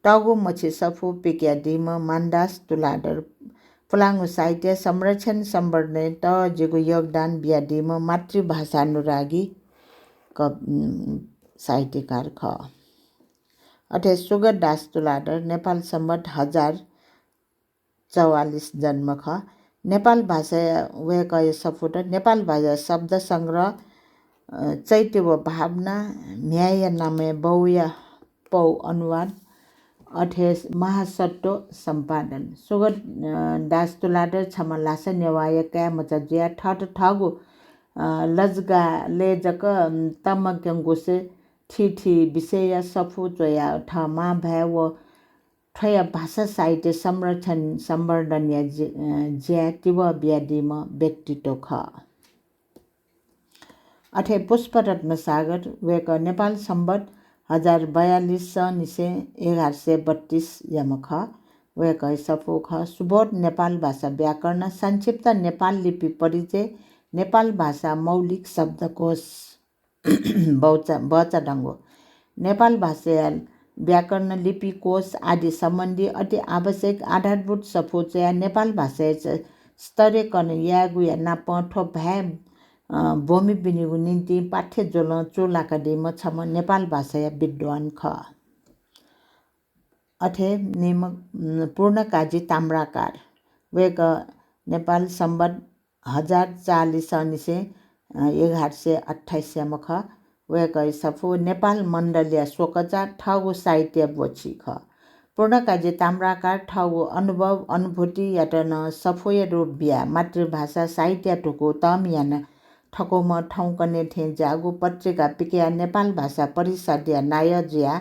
तःगु मछि सफू पिकयादीम्ह मानदास तुलाधर पुलांगु साहित्य संरक्षण सम्बर्धनय् तःजिगु योगदान बियादीम्ह मातृभाषानुरागी क-, उम्, साहित्यकार खः। अथे सुगतदास तुलाधर नेपाल सम्बत हजार चौवालिस जन्म खः। नेपाल भाषाया वय्कःया सफूत नेपाल भाषा शब्द संग्रह, अ, चैत्य व भावना, म्ह्याय्‌या नामय् बौया पौ अनुवाद, अथे महासत्व सम्पादन। सुगत, अ, दास तुलाधर छम्ह लासा नेवाःया काय्‌मचा जुयाः थःत थःगु, अ, लजगालय् जक, उम्, तःमक्यंकुसे थीथी विषयया सफू च्वयाः थः मांभाय् व थ्वया भाषा साहित्य संरक्षण सम्बर्धनया ज्य-, अ, ज्याय् तिबः बियादीम्ह व्यक्तित्व खः। अथे पुष्परत्न सागर, वय्कः नेपाल सम्बत हजार बयालिसंनिसें एघार सय बत्तीसयाम्ह खः। वय्कःया सफू खः सुबोध नेपाल भाषा व्याकरण, संक्षिप्त नेपाल लिपि परिचय, नेपाल भाषा मौलिक शब्दकोश, बौचा-, बचादंगु। नेपाल भाषाया व्याकरण, लिपि, कोश आदि सम्बन्धी अति आवश्यक आधारभूत सफू च्वयाः नेपाल भाषाया च-, स्तरीकरण यायेगुया नापं थ्व भाय्, अ, ब्वमिपिनिगु निंतिं पाठ्य ज्वलं चूलाकादीम्ह छम्ह नेपाल भाषाया विद्वान खः। अथे निम्ह, उम्, पूर्णकाजी ताम्राकार, वय्कः नेपाल सम्बत हजार चालिसंनिसें, अ, एघार सय अट्ठाइसयाम्ह खः। वय्कःया सफू नेपाल मण्डलया स्वकचा, थःगु साहित्यया ब्वछि खः। पूर्णकाजी ताम्राकार थःगु अनुभव अनुभूतियात नं सफूया रूप बियाः मातृभाषा साहित्य धुकू तःमि याना थकूम्ह थौंकन्हय् थें ज्याःगु पत्रिका पिकयाः नेपाल भाषा परिषद्या नायः जुयाः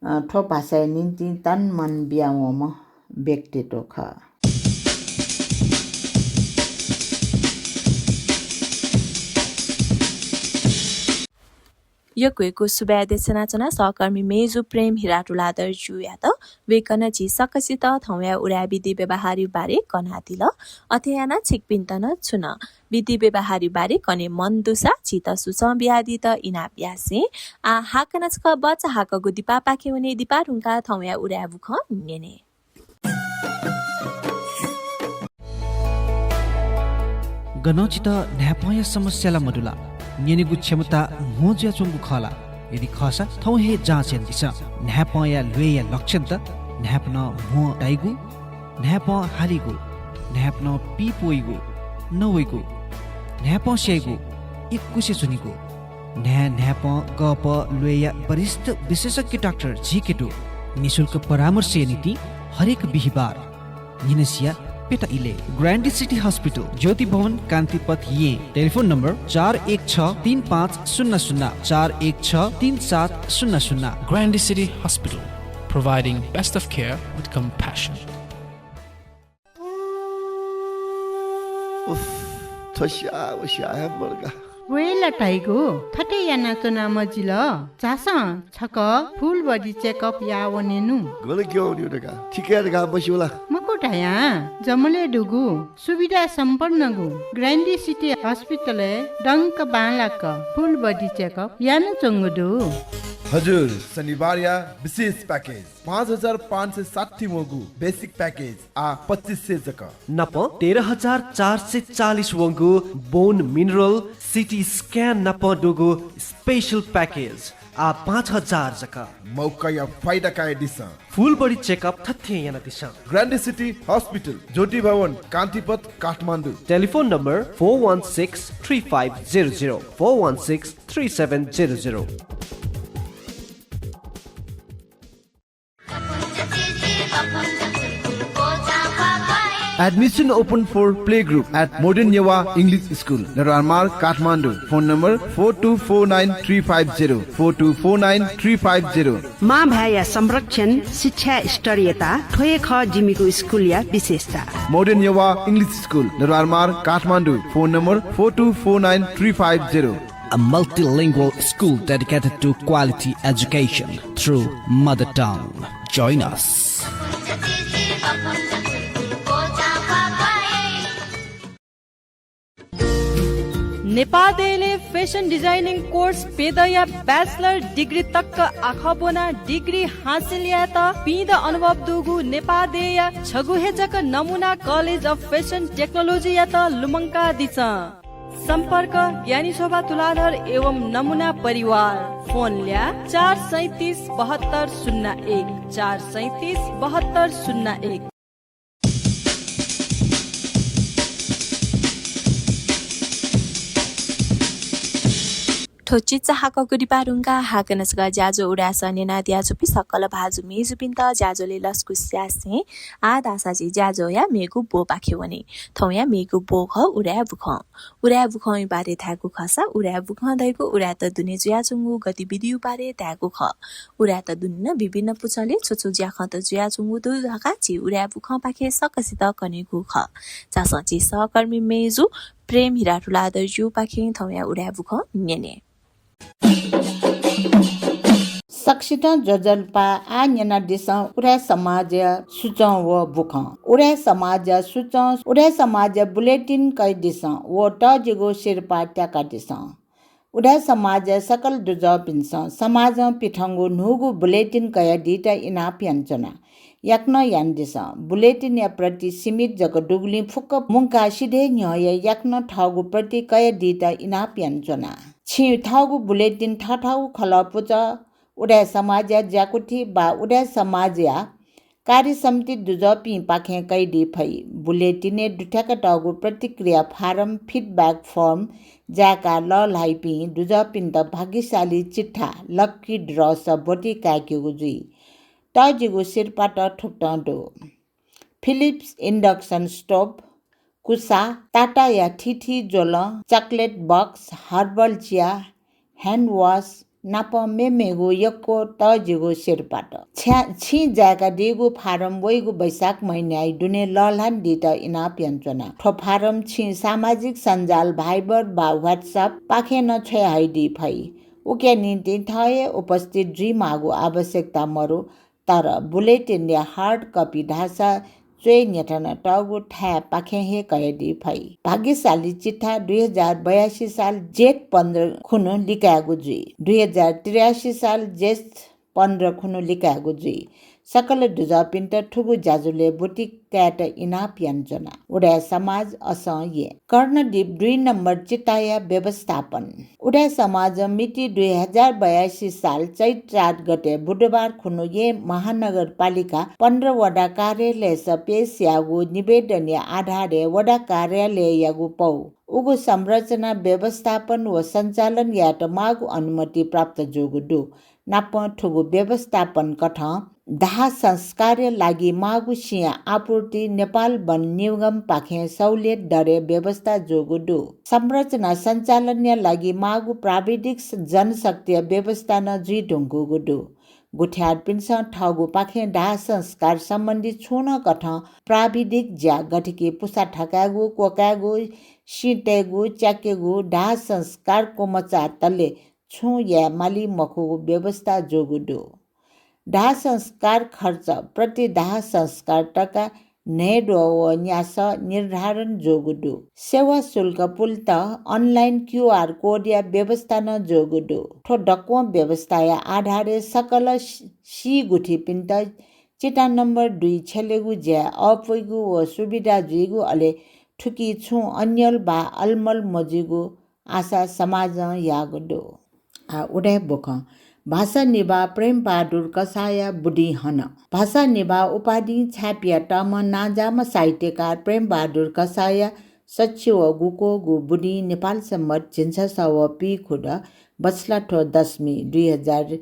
अ, थ्व भाषाया निंतिं तन मन बियावंम्ह व्यक्तित्व खः। यक्व यक्व सुभाय् देछानाच्वना सहकर्मी मेजु प्रेम हिरा तुलाधर ज्यूयात। वय्कलं झी सकसित थौंया उदाय् विधि व्यवहारया बारे कनादिल। अथे यानाः छिकपिन्त नं छुं नं विधि व्यवहारया बारे कने मन दुसा झीत सुचं बियादीत इनाप यासें। आः हाकनं छकः बचा हाकःगु दिपापाखे वने, दिपा धुंकाः थौंया उदाय् बुखँ न्यने। गनं छितः न्हाय्पंया समस्या ला मदु ला? न्यनेगु क्षमता म्हो जुयाच्वंगु खः ला? यदि खःसा थौं हे जाँच यानादिसँ। न्हाय्पंया ल्वय्या लक्षणत, न्हाय्पनं म्हो ताइगु, न्हाय्पं हालीगु, न्हाय्पनं पीप वइगु, नवइगु, न्हाय्पं स्याइगु, इकुसे च्वनीगु। न्हाय् न्हाय्पं गःपः ल्वय्या वरिष्ठ विशेषज्ञ डाक्टर झीके दु। निशुल्क परामर्शया निंतिं हरेक बिहिबार न्हिनसिया प्यता इलय्। ग्रान्डी सिटी हस्पिटल, ज्योति भवन, कान्तिपथ, येँ। टेलिफोन नम्बर चार एक छ तीन पाँच शून्य शून्य, चार एक छ तीन सात शून्य शून्य। Grande City Hospital, providing best of care with compassion. उफ, थ्व स्याः व स्याः हे मदुगु। वय् ला धाइगु थथे यानाच्वना मजिल। झासँ छकः full body checkup याः वनेनु। गन क्यं वनेगु धकाः, थिकय् धकाः मस्यू ला? मखु धयां जमलय् दुगु सुविधा सम्पन्नगु ग्रान्डी सिटी हस्पिटलय् दंक बांलाक full body checkup यानाच्वंगु दु। हजुर, शनिबारया विशेष package, पाँच हजार पाँच सय साठी वंगु basic package आः पच्चिस सय जक। नाप तेह्र हजार चार सय चालिस वंगु bone mineral, CT scan नाप दुगु special package आः पाँच हजार जक। मौकाया फाइदा कयादिसँ। Full body checkup थथे यानादिसँ। ग्रान्डी सिटी हस्पिटल, ज्योति भवन, कान्तिपथ, Kathmandu. Telephone number four one six three five zero zero, four one six three seven zero zero। Admission open for playgroup at Modern Newa English School, Nedar Marg, Kathmandu. Phone number four two four nine three five zero, four two four nine three five zero। मां भाय्‌या संरक्षण, शिक्षा स्तरीयता, थ्व हे खः जिमिगु स्कूलया विशेषता। Modern Newa English School, Nedar Marg, Kathmandu. Phone number four two four nine three five zero। A multilingual school dedicated to quality education through mother tongue. Join us. नेपाः देय्‌लय् fashion designing course प्यदँया bachelor degree तक आखः ब्वनाः degree हासिल यायेत पीदँ अनुभव दुगु नेपाः देय्‌या छगू हे जक नमुना College of Fashion Technology यात लुमंकादिसँ। सम्पर्क, ज्ञानी शोभा तुलाधर एवं नमुना परिवार। फोन ल्याः, चार सैँतिस बहत्तर शून्य एक, चार सैँतिस बहत्तर शून्य एक। थ्व चिचाहाकःगु दिपा धुंकाः हाकनं छकः ज्याझ्वः उदाय् सः न्यनादियाच्वंपिं सकल भाजु मय्‌जुपिन्त ज्याझ्वलय् लसकुस यासें आः धाःसा झी ज्याझ्वःया मेगु ब्वपाखे वने। थौंया मेगु ब्व खः उदाय् बुखँ। उदाय् बुखँया बारे धायेगु खःसा उदाय् बुखँ धइगु उदाय्‌त दुने जुयाच्वंगु गतिविधिया बारे धायेगु खः। उदाय्‌त दुने नं विभिन्न पुचलय् छु छु ज्याखँत जुयाच्वंगु दु धकाः झी उदाय् बुखँपाखें सकसित कनेगु खः। झासँ झी सहकर्मी मय्‌जु प्रेम हिरा तुलाधरजुपाखें थौंया उदाय् बुखँ न्यने। सकसितं ज्वजलपा। आः न्यनादिसँ उदाय् समाजया सुचं व बुखँ। उदाय् समाजया सुचं, उदाय् समाजया bulletin कयादिसँ व तःजिगु सिरपाः त्याकादिसँ। उदाय् समाजया सकल दुजःपिन्सं समाजं पिथंगु न्हूगु bulletin कयादीत इनाप यानाच्वना। याकनं यानादिसँ। Bulletinया प्रति सीमित जक दुगुलिं फुक्क मुंकाः सिधय् न्ह्यः हे याकनं थःगु प्रति कयादीत इनाप यानाच्वना। छिं थःगु bulletin थःथःगु खलः पुचः, उदाय् समाजया ज्याकुथि वा उदाय् समाजया कार्यसमिति दुजःपिंपाखें कयादी फइ। Bulletinय् दुथ्याकातःगु प्रतिक्रिया फारम, feedback form, जाय्‌काः लःल्हाइपिं दुजःपिन्त भाग्यशाली चिट्ठा, lucky draw सः ब्वति काय्‌केगु जुइ। तःजिगु सिरपाःत थुकथं दु। Philips induction stove, कुसा, टाटाया थीथी ज्वलं, chocolate box, herbal chia, hand wash नाप मेमेगु यक्व तःजिगु सिरपाःत। छ्या-, छिं जाय्‌कादीगु फारम वइगु वैशाख महिनाया दुने लःल्हानादीत इनाप यानाच्वना। थ्व फारम छिं सामाजिक सञ्जाल Viber वा WhatsApp पाखें नं छ्वयाहयादी फइ। उकिया निंतिं थः हे उपस्थित जुइमाःगु आवश्यकता मरु। तर bulletinया hard copy धाःसा च्वय् न्ह्यथनातःगु थाय्‌पाखें हे कयादी फइ। भाग्यशाली चिट्ठा दुई हजार बयासी साल जेठ पन्ध्र खुन्हु लिकायेगु जुइ। दुई हजार त्रियासी साल जेठ पन्ध्र खुन्हु लिकायेगु जुइ। सकल दुजःपिन्त थुगु ज्याझ्वलय् ब्वति कायेत इनाप यानाच्वना। उदाय् समाज असं ये। कर्णदीप दुई नम्बर चिताया व्यवस्थापन। उदाय् समाजं मिति दुई हजार बयासी साल चैत चार गते बुधबार खुन्हु येँ महानगरपालिका पन्ध्र वडा कार्यालयस पेश याःगु निवेदनया आधारय् वडा कार्यालययागु पौ, उगु संरचना व्यवस्थापन व सञ्चालन यायेत माःगु अनुमति प्राप्त जूगु दु। नापं थुगु व्यवस्थापन कथं दाह संस्कारया लागि माःगु सिँया आपूर्ति नेपाल वन निगमपाखें सहुलियत दरय् व्यवस्था जूगु दु। संरचना सञ्चालनया लागि माःगु प्राविधिक स-, जनशक्तिया व्यवस्था नं जुइधुंकूगु दु। गुथियारपिन्सं थःगुपाखें दाह संस्कार सम्बन्धी छुं नं कथं प्राविधिक ज्या गथेकि पुसा थकायेगु, क्वकायेगु, सिँ तयेगु, च्याकेगु, दाह संस्कार क्वमचाःतले छुं याये माली मखुगु व्यवस्था जूगु दु। दाह संस्कार खर्च प्रति दाह संस्कार तका न्हय्द्वः व न्यासः निर्धारण जूगु दु। सेवा शुल्क पुलेत online QR code या व्यवस्था नं जूगु दु। थ्व दक्वं व्यवस्थाया आधारय् सकल सी-, सी गुथिपिन्त चिता नम्बर दुई छ्यलेगु ज्या अःपुइगु व सुविधा जुइगु, अले थुकी छुं अन्यल वा अलमल मजुइगु आशा समाजं याःगु दु। आ, उदाय् बोखं भाषा निभाः प्रेम बहादुर कसाःया बुदिं हन। भाषा निभाः उपाधिं छाय् पियातःम्ह नांजाःम्ह साहित्यकार प्रेम बहादुर कसाःया सच्छि व गुक्वःगु बुदिं नेपाल संवत् झिंछसः व पीखुद बसलाथ्व दशमी दुई हजार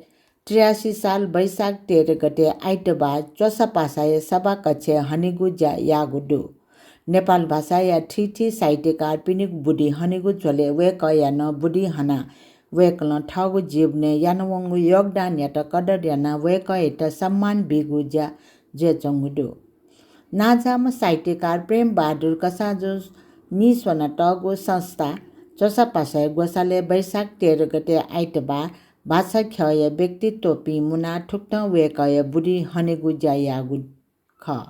त्रियासी साल वैशाख तेह्र गते आइतबार च्वसा पासाया सभाकक्षय् हनेगु ज्या याःगु दु। नेपाल भाषाया थीथी साहित्यकारपिनिगु बुदिं हनेगु झ्वलय् वय्कःया नं बुदिं हनाः वय्कलं थःगु जीवनय् यानावंगु योगदानयात कदर यानाः वय्कःयात सम्मान बीगु ज्या जुयाच्वंगु दु। नांजाःम्ह साहित्यकार प्रेम बहादुर कसाःजुं नीस्वनातःगु संस्था च्वसा पासाया ग्वसालय् वैशाख तेह्र गते आइतबार भाषा ख्यःया व्यक्तित्वपिं मुनाः थुकथं वय्कःया बुदिं हनेगु ज्या याःगु खः।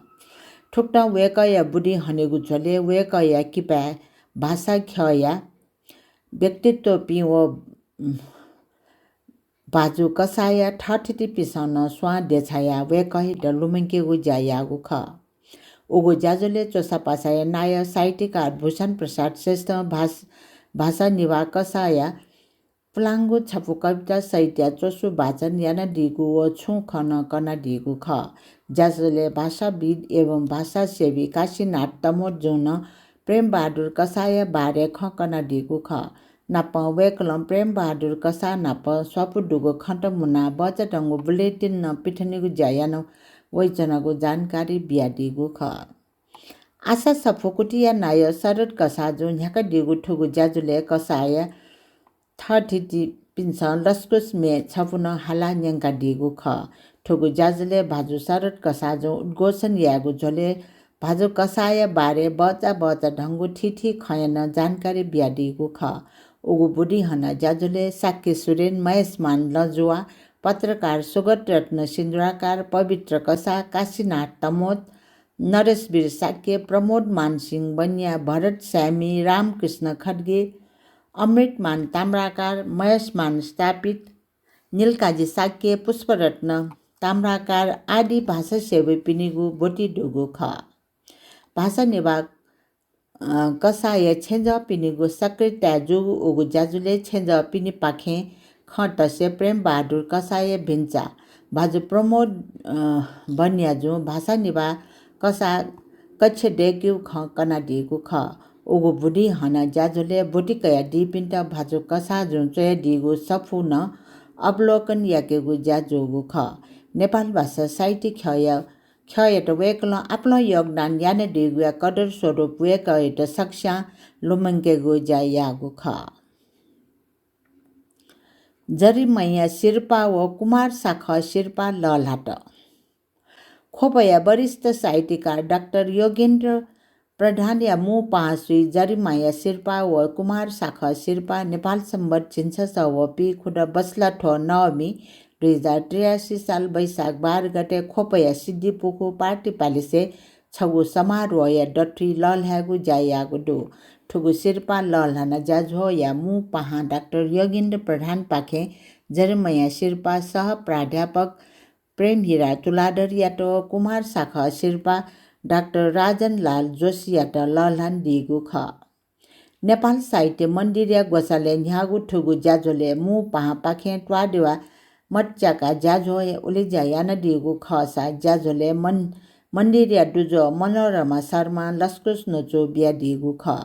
थुकथं वय्कःया बुदिं हनेगु झ्वलय् वय्कःया किपाय् भाषा ख्यःया व्यक्तित्वपिं व, उम्, भाजु कसाःया थःथितिपिन्सं नं स्वां देछायाः वय्कःयात लुमंकेगु ज्या याःगु खः। उगु ज्याझ्वलय् च्वसा पासाया नायः साहित्यकार भूषण प्रसाद श्रेष्ठं भाष-, भाषा निभाः कसाःया पुलांगु छपु कविता सहितया च्वसु वाचन यानादीगु व छुं खँ नं कनादीगु खः। ज्याझ्वलय् भाषाविद् एवं भाषासेवी काशीनाथ तमोटजुं नं प्रेम बहादुर कसाःया बारे खँ कनादीगु खः। नापं वय्कलं प्रेम बहादुर कसाः नाप स्वापू दुगु खँत मुनाः बचाधंगु bulletin नं पिथनेगु ज्या याना वइच्वनागु जानकारी बियादीगु खः। आशा सफूकुतिया नायः शरद कसाःजुं न्ह्याकादीगु थुगु ज्याझ्वलय् कसाःया थःथितिपिन्सं लसकुस म्ये छपु नं हालाः न्यंकादीगु खः। थुगु ज्याझ्वलय् भाजु शरद कसाःजुं उद्घोषण याःगु झ्वलय् भाजु कसाःया बारे बचा बचा धंगु थीथी खँया नं जानकारी बियादीगु खः। उगु बुदिं हना ज्याझ्वलय् शाक्य सुरेन, महेशमान लँजुवा, पत्रकार सुगत रत्न सिन्दुराकार, पवित्र कसाः, काशीनाथ तमोट, नरेशवीर शाक्य, प्रमोदमान सिंह बनिया, भरत स्यामी, रामकृष्ण खड्गे, अमृतमान ताम्राकार, महेशमान स्थापित, नीलकाजी शाक्य, पुष्परत्न ताम्राकार आदि भाषासेवीपिनिगु ब्वति दुगु खः। भाषा निभाः, अ, कसाःया छेँजःपिनिगु सक्रियताय् जूगु उगु ज्याझ्वलय् छेँजःपिनिपाखें खँ तसे प्रेम बहादुर कसाःया भिन्चा भाजु प्रमोद, अ, बनियाजुं भाषा निभाः कसाः कक्ष दय्केगु खँ कनादीगु खः। उगु बुदिं हना ज्याझ्वलय् ब्वति कयादीपिन्त भाजु कसाःजुं च्वयादीगु सफू नं अवलोकन याकेगु ज्या जूगु खः। नेपाल भाषा साहित्य ख्यःया, ख्यःयात वय्कलं आपालं योगदान यानादीगुया कदर स्वरूप वय्कःयात सकस्यां लुमंकेगु ज्या याःगु खः। जरिमैया सिरपाः व कुमार साखः सिरपाः लःल्हात। ख्वपया वरिष्ठ साहित्यकार डाक्टर योगेन्द्र प्रधानया मू पाहांसुइ जरिमैया सिरपाः व कुमार साखः सिरपाः नेपाल संवत् झिंछसः व पीखुद बसलाथ्व नवमी दुई हजार त्रियासी साल वैशाख बाह्र गते ख्वपया सिद्धिपुखू पार्टी प्यालेसय् छगू समारोहया दथुइ लःल्हायेगु ज्या याःगु दु। थुगु सिरपाः लःल्हाना ज्याझ्वःया मू पाहां डाक्टर योगेन्द्र प्रधानपाखें जरिमैया सिरपाः सह प्राध्यापक प्रेमहिरा तुलाधरयात व कुमार साखः सिरपाः डाक्टर राजनलाल जोशीयात लःल्हानादीगु खः। नेपाल साहित्य मन्दिरया ग्वसालय् न्ह्याःगु थुगु ज्याझ्वलय् मू पाहांपाखें त्वाःदेवा मत च्याकाः ज्याझ्वःया उलेज्या यानादीगु खःसा ज्याझ्वलय् मन-, मन्दिरया दुजः मनोरमा शर्मां लसकुस न्वचु बियादीगु खः।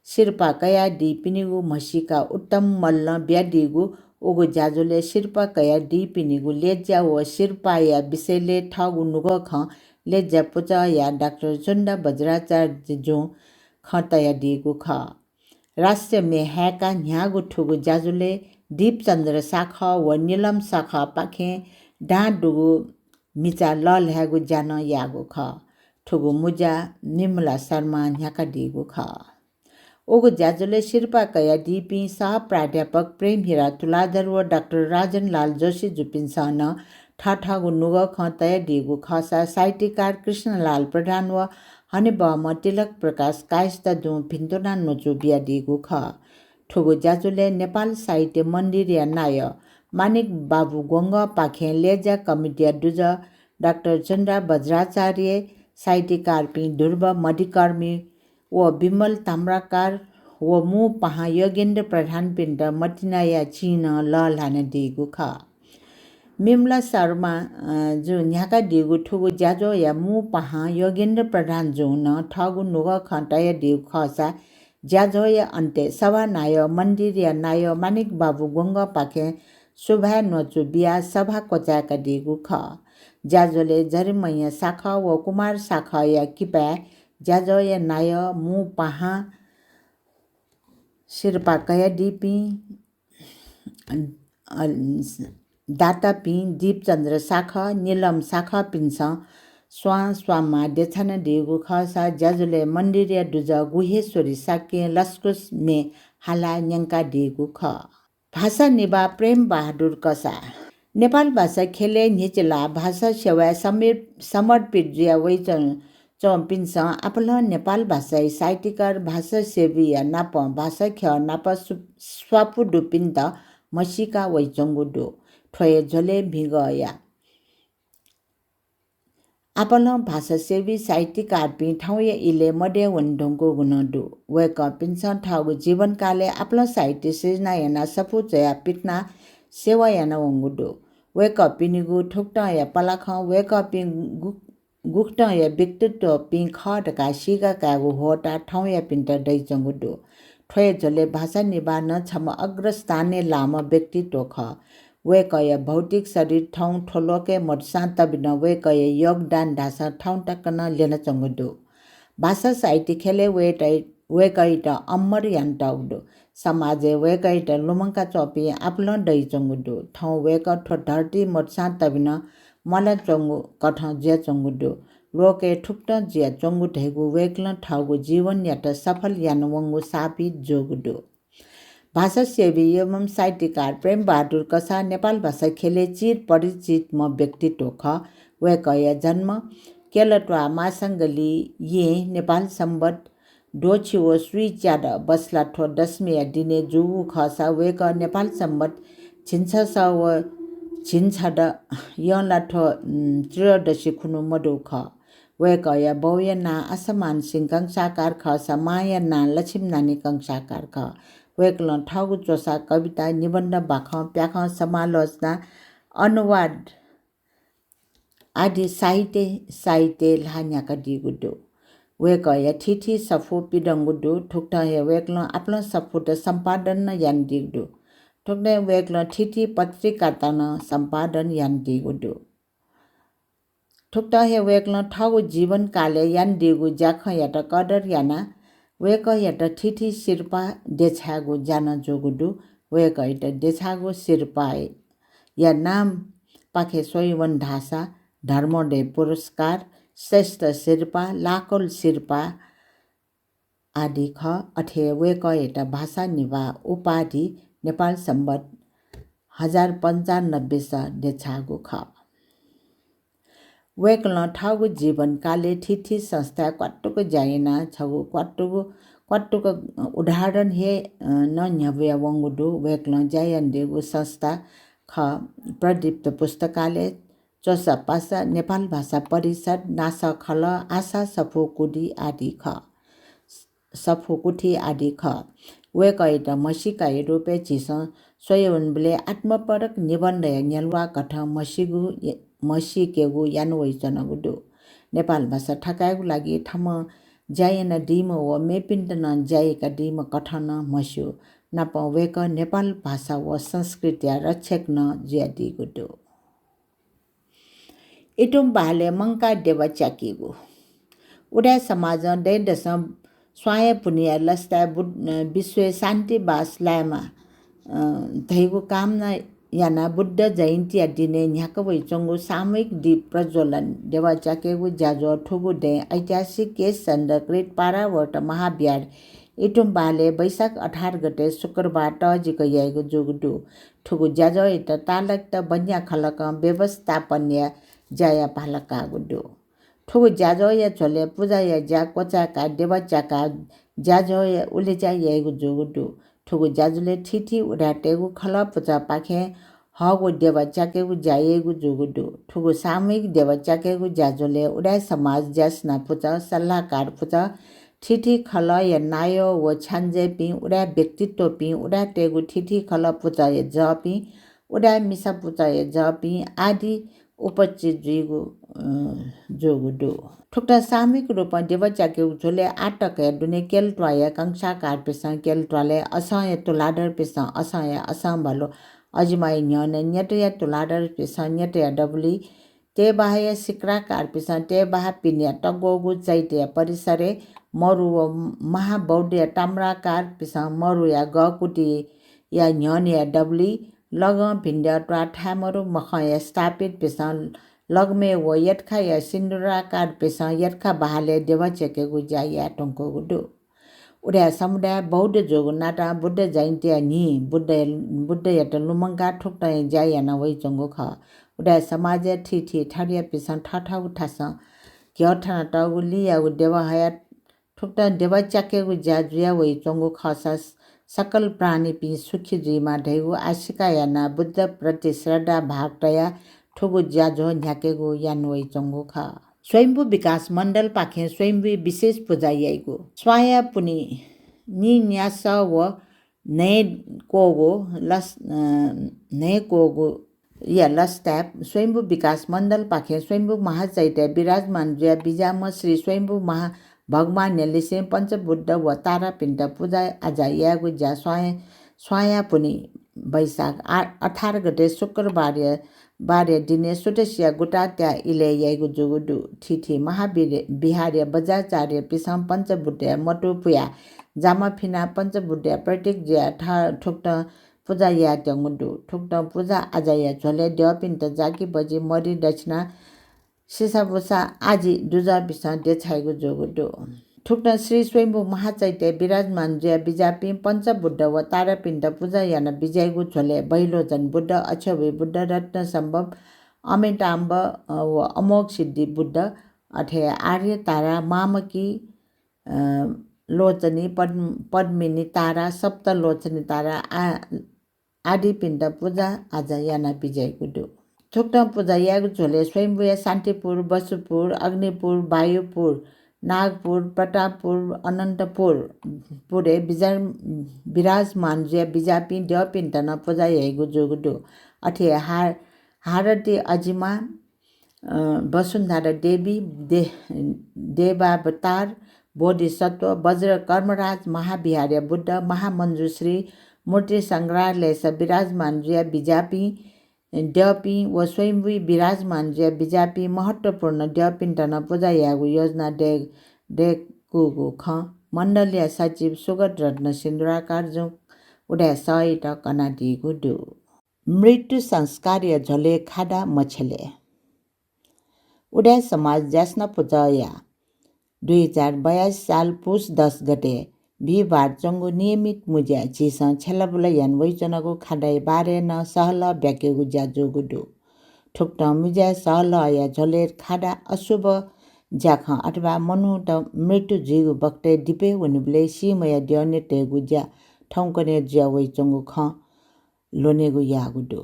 सिरपाः कयादीपिनिगु म्हसीका उत्तम मल्लं बियादीगु उगु ज्याझ्वलय् सिरपाः कयादीपिनिगु लेज्या व सिरपाःया विषयलय् थःगु नुगः खँ लेज्या पुचःया डाक्टर चुन्दा बज्राचार्यजुं खँ तयादीगु खः। राष्ट्रिय म्ये हाय्काः न्ह्याःगु थुगु ज्याझ्वलय् दीपचन्द्र साखः व नीलम साखःपाखें दां दुगु म्हिचा लःल्हायेगु ज्या नं याःगु खः। थुगु मुँज्या मिमुला शर्मां न्ह्याकादीगु खः। उगु ज्याझ्वलय् सिरपाः कयादीपिं सह प्राध्यापक प्रेमहिरा तुलाधर व डाक्टर राजनलाल जोशी जुपिन्सं नं थःथःगु नुगः खँ तयादीगु खःसा साहित्यकार कृष्णलाल प्रधान व हनेबहःम्ह तिलक प्रकाश कायस्थ दुं भिन्तुना न्वचु बियादीगु खः। थुगु ज्याझ्वलय् नेपाल साहित्य मन्दिरया नायः मानिक बाबु ग्वंगःपाखें लय्‌ज्या कमिटीया दुजः डाक्टर चन्द्रा बज्राचार्य, साहित्यकारपिं ध्रुव मधिकर्मी व विमल ताम्राकार व मू पाहां योगेन्द्र प्रधानपिन्त मतिनाया चिं नं लःल्हानादीगु खः। मिमला शर्मा, अ, जुं न्ह्याकादीगु थुगु ज्याझ्वःया मू पाहां योगेन्द्र प्रधान जुं नं थःगु नुगः खँ तयादीगु खःसा ज्याझ्वःया अन्त्यय् सभानायः मन्दिरया नायः मानिक बाबु ग्वंगःपाखें सुभाय् न्वचु बियाः सभा क्वचाय्‌कादीगु खः। ज्याझ्वलय् जरिमैया साखः व कुमार साखःया किपाय् ज्याझ्वःया नायः मू पाहां सिरपाः कयादीपिं, अ, दातापिं दीपचन्द्र साखः, निलम साखःपिन्सं स्वां स्वांमाः देछानादीगु खःसा ज्याझ्वलय् मन्दिरया दुजः गुह्येश्वरी शाक्यं लसकुस म्ये हालाः न्यंकादीगु खः। भाषा निभाः प्रेमबहादुर कसाः। नेपाल भाषा ख्यलय् न्ह्यचिलाः भाषा सेवाय् समिर-, समर्पित जुया वइच्वं-, च्वंपिन्सं आपालं नेपाल भाषाया साहित्यकार, भाषासेवीया नाप, भाषा ख्यः नाप सु-, स्वापू दुपिन्त म्हसीका वइच्वंगु दु। थ्व हे झ्वलय् म्हिगःया आपालं भाषासेवी साहित्यकारपिं थौंया इलय् मदये वनेधुंकूगु नं दु। वय्कःपिन्सं थःगु जीवनकालय् आपालं साहित्य सिर्जना यानाः सफू च्वयाः पितिनाः सेवा यानावंगु दु। वय्कःपिनिगु थुकथंया पलाखं वय्कःपिं गु-, गुकथंया व्यक्तित्वपिं खः धकाः सीका कायेगु ह्वःताः थौंयापिन्त दइच्वंगु दु। थ्व हे झ्वलय् भाषा निभाः नं छम्ह अग्रस्थानय् लाःम्ह व्यक्तित्व खः। वय्कःया भौतिक शरीर थौं थ्व लोकय् मदुसां तबि नं वय्कःया योगदान धाःसां थौं तक नं ल्यनाच्वंगु दु। भाषा साहित्य ख्यलय् वय्त-, वय्कःयात अमर यानातःगु दु। समाजय् वय्कःयात लुमंकाच्वंपिं आपालं दइच्वंगु दु। थौं वय्कः थ्व धरतीइ मदुसां तबि नं म्वानाच्वंगु कथं जुयाच्वंगु दु। लोकय् थुकथं जुयाच्वंगु धइगु वय्कलं थःगु जीवनयात सफल यानावंगु साबित जूगु दु। भाषासेवी एवं साहित्यकार प्रेमबहादुर कसाः नेपाल भाषा ख्यलय् चिरपरिचितम्ह व्यक्तित्व खः। वय्कःया जन्म केलत्वाः मासांगली येँ नेपाल संवत् द्वःछि व स्वीच्यादँ बसलाथ्व दशमीया दिनय् जूगु खःसा वय्कः नेपाल संवत् झिंछसः व झिंछदँ यंलाथ्व, उम्, त्रयोदशी खुन्हु मदु खः। वय्कःया बौया नां असमान सिंह कंसाकार खःसा मांया नां लक्ष्मी नानी कंसाकार खः। वय्कलं थःगु च्वसा, कविता, निबन्ध, बाखं, प्याखं, समालोचना, अनुवाद आदि साहित्य, साहित्य ल्हाः न्ह्याकादीगु दु। वय्कःया थीथी सफू पिदंगु दु। थुकथं हे वय्कलं आपालं सफूत सम्पादन नं यानादीगु दु। थुकथं हे वय्कलं थीथी पत्रिकात नं सम्पादन यानादीगु दु। थुकथं हे वय्कलं थःगु जीवनकालय् यानादीगु ज्याखँयात कदर यानाः वय्कःयात थीथी सिरपाः देछायेगु ज्या नं जूगु दु। वय्कःयात देछाःगु सिरपाःया नामपाखे स्वयावन धाःसा धर्मोदय पुरस्कार, श्रेष्ठ सिरपाः, लाकोल सिरपाः आदि खः। अथे हे वय्कःयात भाषा निभाः उपाधि नेपाल संवत् हजार पन्चानब्बेस देछाःगु खः। वय्कलं थःगु जीवनकालय् थीथी संस्थाय् क्वातुक ज्या यानाः छगू क्वातुक, क्वातुक उदाहरण हे, अ, नं न्ह्यब्वया वंगु दु। वय्कलं ज्या यानादीगु संस्था खः प्रदीप्त पुस्तकालय, च्वसापासा, नेपाल भाषा परिषद्, नासः खलः, आशा सफू कुथि आदि खः। सफू कुथि आदि खः। वय्कःयात म्हसीकाया रूपय् झीसं स्वयावंबलय् आत्मपरक निबन्धया न्ह्यलुवाकथं म्हसीगु, म्हसीकेगु याना वइच्वनागु दु। नेपाल भाषा थकायेगु लागि थःम्हं ज्या यानादीम्ह व मेपिन्त नं ज्या याकादीम्ह कथं नं म्हस्यू। नापं वय्कः नेपाल भाषा व संस्कृतिया रक्षक नं जुयादीगु दु। इतुं बहालय् मंकाः देवा च्याकीगु। उदाय् समाजं दँय्‌दसं स्वांया पुन्हिया लसताय् बुद्ध, अ, विश्वय् शान्ति बास लायेमा, अ, धइगु कामना यानाः बुद्ध जयन्तीया दिनय् न्ह्याका वइच्वंगु सामूहिक दीप प्रज्वलन देवा च्याकेगु ज्याझ्वः थुगु दँय् ऐतिहासिक केश चन्द्र कृत पारावर्त महाविहार इतुम्बालय् वैशाख अठार गते शुक्रबार तःजिक याइगु जूगु दु। थुगु ज्याझ्वःयात तालक्त बन्या खलकं व्यवस्थापनया ज्याया भाला काःगु दु। थुगु ज्याझ्वःया झ्वलय् पुजाया ज्या क्वचाय्काः देवा च्याकाः ज्याझ्वःया उलेज्या याइगु जूगु दु। थुगु ज्याझ्वलय् थीथी उदाय् तयेगु खलः पुचःपाखें हःगु देवा च्याकेगु ज्या याइगु जूगु दु। थुगु सामूहिक देवा च्याकेगु ज्याझ्वलय् उदाय् समाज, ज्यासना पुचः, सल्लाहकार पुचः, थीथी खलःया नायः व छ्याञ्जेपिं, उदाय् व्यक्तित्वपिं, उदाय् तयेगु थीथी खलः पुचःया जःपिं, उदाय् मिसा पुचःया जःपिं आदि उपस्थित जुइगु, अ, जूगु दु। थुकथं सामूहिक रूपं देवा च्याकेगु झ्वलय् आःतकया दुने क्यलेत्वाःया कंसाकारपिसं क्यलेत्वालय्, असंया तुलाधरपिसं असंया असंभालु, अजिमाया न्ह्यःने न्यतया तुलाधरपिसं न्यतया दबुली, तयेबहाःया सिक्राकारपिसं तयेबहाःपिनिया तग्वःगु चैत्यया परिसरय् मरु व महाबौद्धया ताम्राकारपिसं मरुया गःकुतिया न्ह्यःनेया दबुली, लगं भिंद्यः त्वाःथाय् मरु मखंया स्थापितपिसं लगमय् व यतखाया सिन्दुराकारपिसं यतखा बहालय् देवा च्याकेगु ज्या याये धुंकूगु दु। उदाय् समुदाय बौद्ध जूगु नातां बुद्ध जयन्तीया न्हि बुद्ध, बुद्धयात लुमंकाः थुकथंया ज्या याना वइच्वंगु खः। उदाय् समाजया थीथी थरयापिसं थःथःगु थासं घ्यः थनातःगु लियागु देवा हयाः थुकथं देवा च्याकेगु ज्या जुया वइच्वंगु खःसा सकल प्राणीपिं सुखी जुइमा धइगु आशिका यानाः बुद्ध प्रति श्रद्धा भाव तयाः थुगु ज्याझ्वः न्ह्याकेगु याना वइच्वंगु खः। स्वयम्भू विकास मण्डलपाखें स्वयम्भूया विशेष पुजा याइगु। स्वांया पुन्हि नीन्यासः व न्हय्क्वःगु लस-, अ, न्हय्क्वःगुया लसताय् स्वयम्भू विकास मण्डलपाखें स्वयम्भू महाचैत्यय् विराजमान जुया बिज्याःम्ह श्री स्वयम्भू महा-, भगवानया लिसें पञ्चबुद्ध व तारापिन्त पुजा आजा यायेगु ज्या स्वांया, स्वांया पुन्हि वैशाख आ-, अठार गते शुक्रबारया, बारया दिने सुतसिया गुतात्या इलय् याइगु जूगु दु। थीथी महाविर-, विहारया बज्राचार्यपिसं पञ्चबुद्धया मतू पुयाः जामा फिनाः पञ्चबुद्धया प्रतीक जुयाः थ-, थुकथं पुजा यायेत्यंगु दु। थुकथं पुजा आजाया झ्वलय् द्यःपिन्त जाकिबजि, मरि, दक्षिणा, सिसाबुसा आदि दुजःपिसं देछाइगु जूगु दु। थुकथं श्री स्वयम्भू महाचैत्यय् विराजमान जुया बिज्याःपिं पञ्चबुद्ध व तारापिन्त पुजा याना बिज्याइगु झ्वलय् बैलोचन बुद्ध, अक्षोभ्य बुद्ध, रत्नसम्भव, अमिताम्भ, अ, व अमोघ सिद्धि बुद्ध, अथे आर्य तारा, मामकी, अ, लोचनी, पद्म-, पद्मिनी तारा, सप्तलोचनी तारा आ-, आदिपिन्त पुजा आजा याना बिज्याइगु दु। थुकथं पुजा यायेगु झ्वलय् स्वयम्भूया शान्तिपुर, वसुपुर, अग्निपुर, वायुपुर, नागपुर, प्रतापपुर, अनन्तपुर पुरय् बिजा-, विराजमान जुया बिज्याःपिं द्यःपिन्त नं पुजा याइगु जूगु दु। अथे हार-, हारती अजिमा, अ, वसुन्धरा देवी, दे-, देवावतार, बोधिसत्व, वज्र कर्मराज महाविहारया बुद्ध, महामञ्जुश्री मूर्ति संग्रहालयस विराजमान जुया बिज्याःपिं द्यःपिं व स्वयम्भूइ विराजमान जुया बिज्याःपिं महत्त्वपूर्ण द्यःपिन्त नं पुजा यायेगु योजना दये-, दयेकूगु खँ मण्डलया सचिव सुगत रत्न सिन्दुराकारजुं उदाय् सःयात कनादीगु दु। मृत्यु संस्कारया झ्वलय् खादा मछ्यले। उदाय् समाज ज्यासना पुचःया दुई हजार बयासी साल पुस दस गते बिहिबार च्वंगु नियमित मुँज्याय् झीसं छ्यलाबुला याना वइच्वनागु खादाया बारे नं सहलह ब्याकेगु ज्या जूगु दु। थुकथं मुँज्याय् सहलहया झ्वलय् खादा अशुभ ज्याखँ अथवा मनूत मृत्यु जुइगु बखतय् दिपय् वनीबलय् सीम्हया द्यःने तयेगु ज्या थौंकन्हय् जुया वइच्वंगु खँ ल्वनेगु याःगु दु।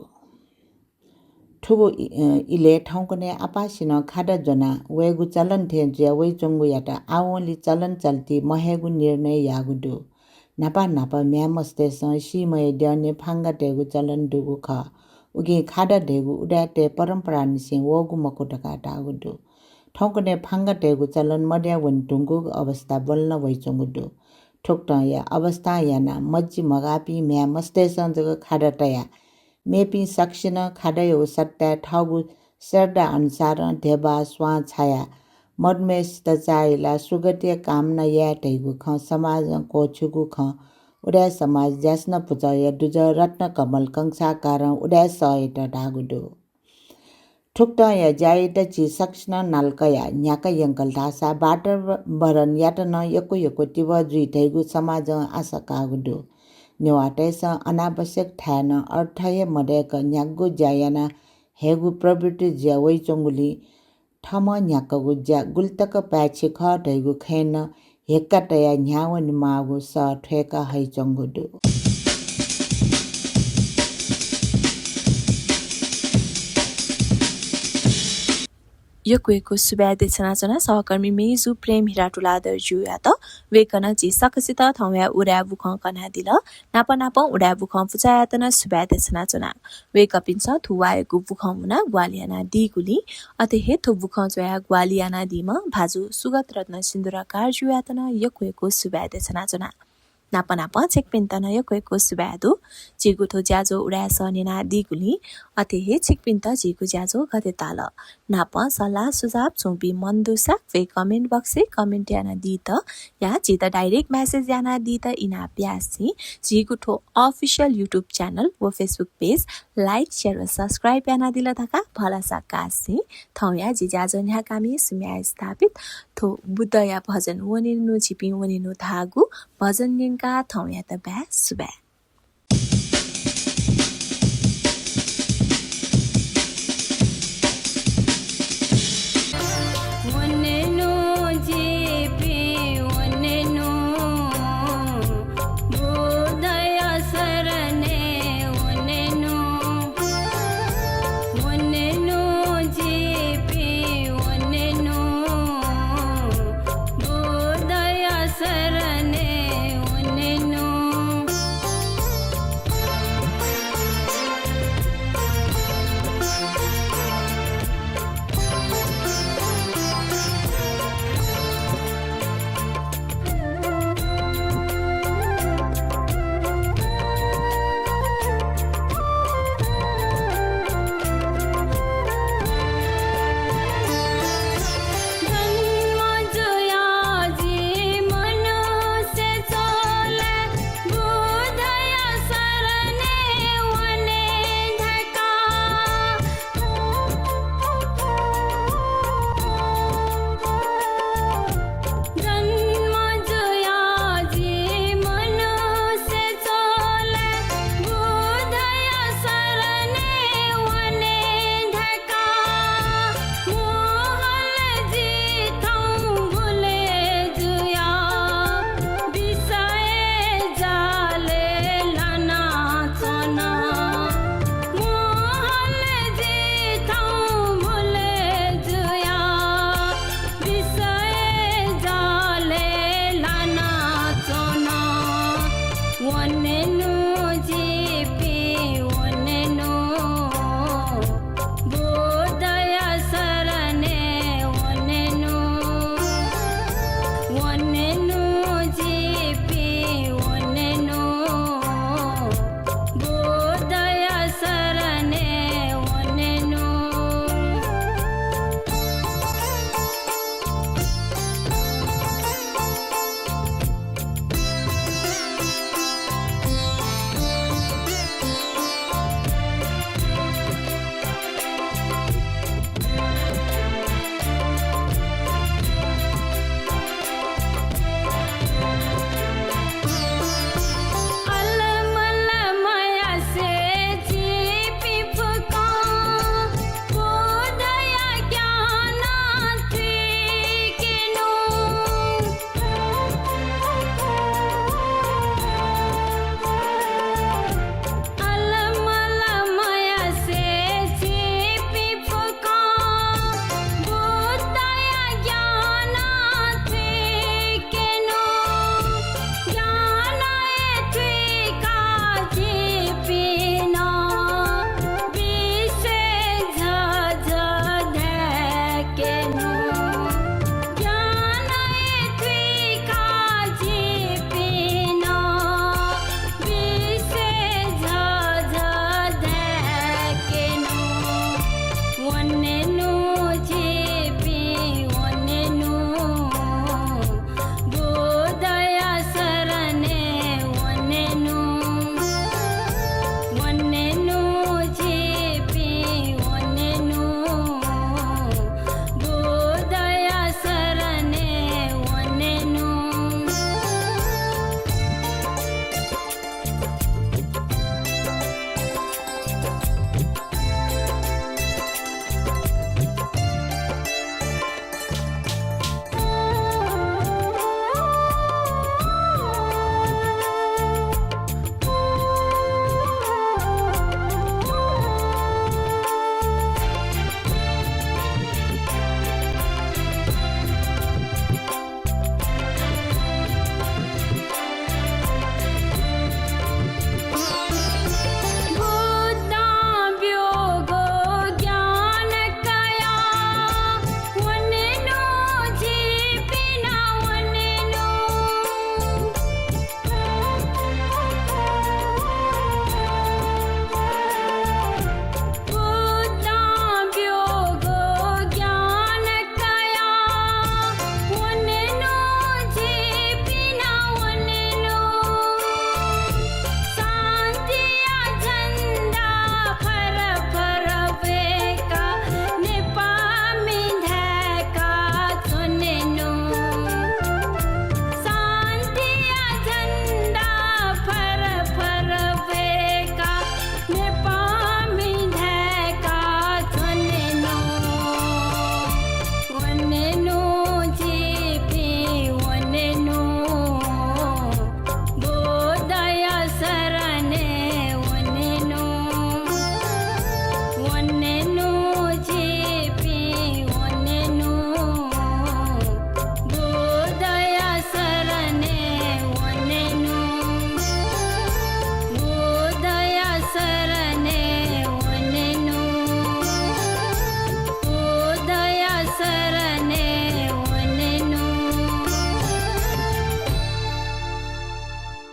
थुगु इ-, अ, इलय् थौंकन्हय् आपासिनं खादा ज्वना वयेगु चलन थें जुया वइच्वंगुयात आवंलि चलन चल्ति महयेगु निर्णय याःगु दु। न्हापा न्हापा म्ह्याय् मस्तय्सं सीम्हया द्यःने फांगा तयेगु चलन दुगु खः। उकिं खादा धइगु उदाय्‌तय् परम्परांनिसें वःगु मखु धकाः धाःगु दु। थौंकन्हय् फांगा तयेगु चलन मदया वने धुंकूगु अवस्था ब्वलना वइच्वंगु दु। थुकथंया अवस्थां यानाः मज्जि मगाःपिं म्ह्याय् मस्तय्सं जक खादा तयाः मेपिं सकसिनं खादाया सट्टाय् थःगु श्रद्धा अनुसारं धेबा, स्वां छायाः मदुम्हय्सित चाःहिलाः सुगतिया कामना याये धइगु खँ समाजं क्वःछिउगु खँ उदाय् समाज ज्यासना पुचःया दुजः रत्नकमल कंसाकारं उदाय् सःयात धाःगु दु। थुकथंया ज्यायात झी सकसिनं नाला कयाः न्ह्याका यंकल धाःसा वातावरणयात नं यक्व यक्व तिबः जुइ धइगु समाजं आशा काःगु दु। नेवाःतय्‌सं अनावश्यक थाय् नं अर्थ हे मदय्‌क न्ह्यागु ज्या याना हयेगु प्रवृत्ति जुया वइच्वंगुलिं थःम्हं न्ह्याकागु ज्या गुलितक पाय्‌छि खः धइगु खँय् नं हेक्का तयाः न्ह्यावनेमाःगु सः थ्वय्‌का हइच्वंगु दु। यक्व यक्व सुभाय् देछानाच्वना सहकर्मी मेजु प्रेम हिरा तुलाधर ज्यूयात। वय्‌कलं झी सकसित थौंया उदाय् बुखँ कनादिल। नाप नापं उदाय् बुखँ पुचःयात नं सुभाय् देछानाच्वना। वय्‌कःपिन्सं थुवाःयागु बुखँ मुनाः ग्वाहालि यानादीगुलिं, अथे हे थ्व बुखँ च्वयाः ग्वाहालि यानादीम्ह भाजु सुगत रत्न सिन्दुराकार ज्यूयात नं यक्व यक्व सुभाय् देछानाच्वना। नाप नापं छिकपिन्त नं यक्व यक्व सुभाय् दु। झीगु थ्व ज्याझ्वः उदाय् सः न्यनादीगुलिं, अथे हे छिकपिन्त झीगु ज्याझ्वः गथे ताल? नापं सल्लाह सुझाव छुं बी मन दुसा व comment box-य् comment यानादीत या झीत direct message यानादीत इनाप यासें झीगु थ्व official YouTube channel व Facebook page like, share व subscribe यानादिल धकाः भलसा कासें थौंया जि ज्याझ्वः न्ह्याकामि सुम्या स्थापित थ्व बुद्धया भजन वनेनु झीपिं वनेनु धाःगु भजन न्यंकाः थौंयात बाय् सुभाय्।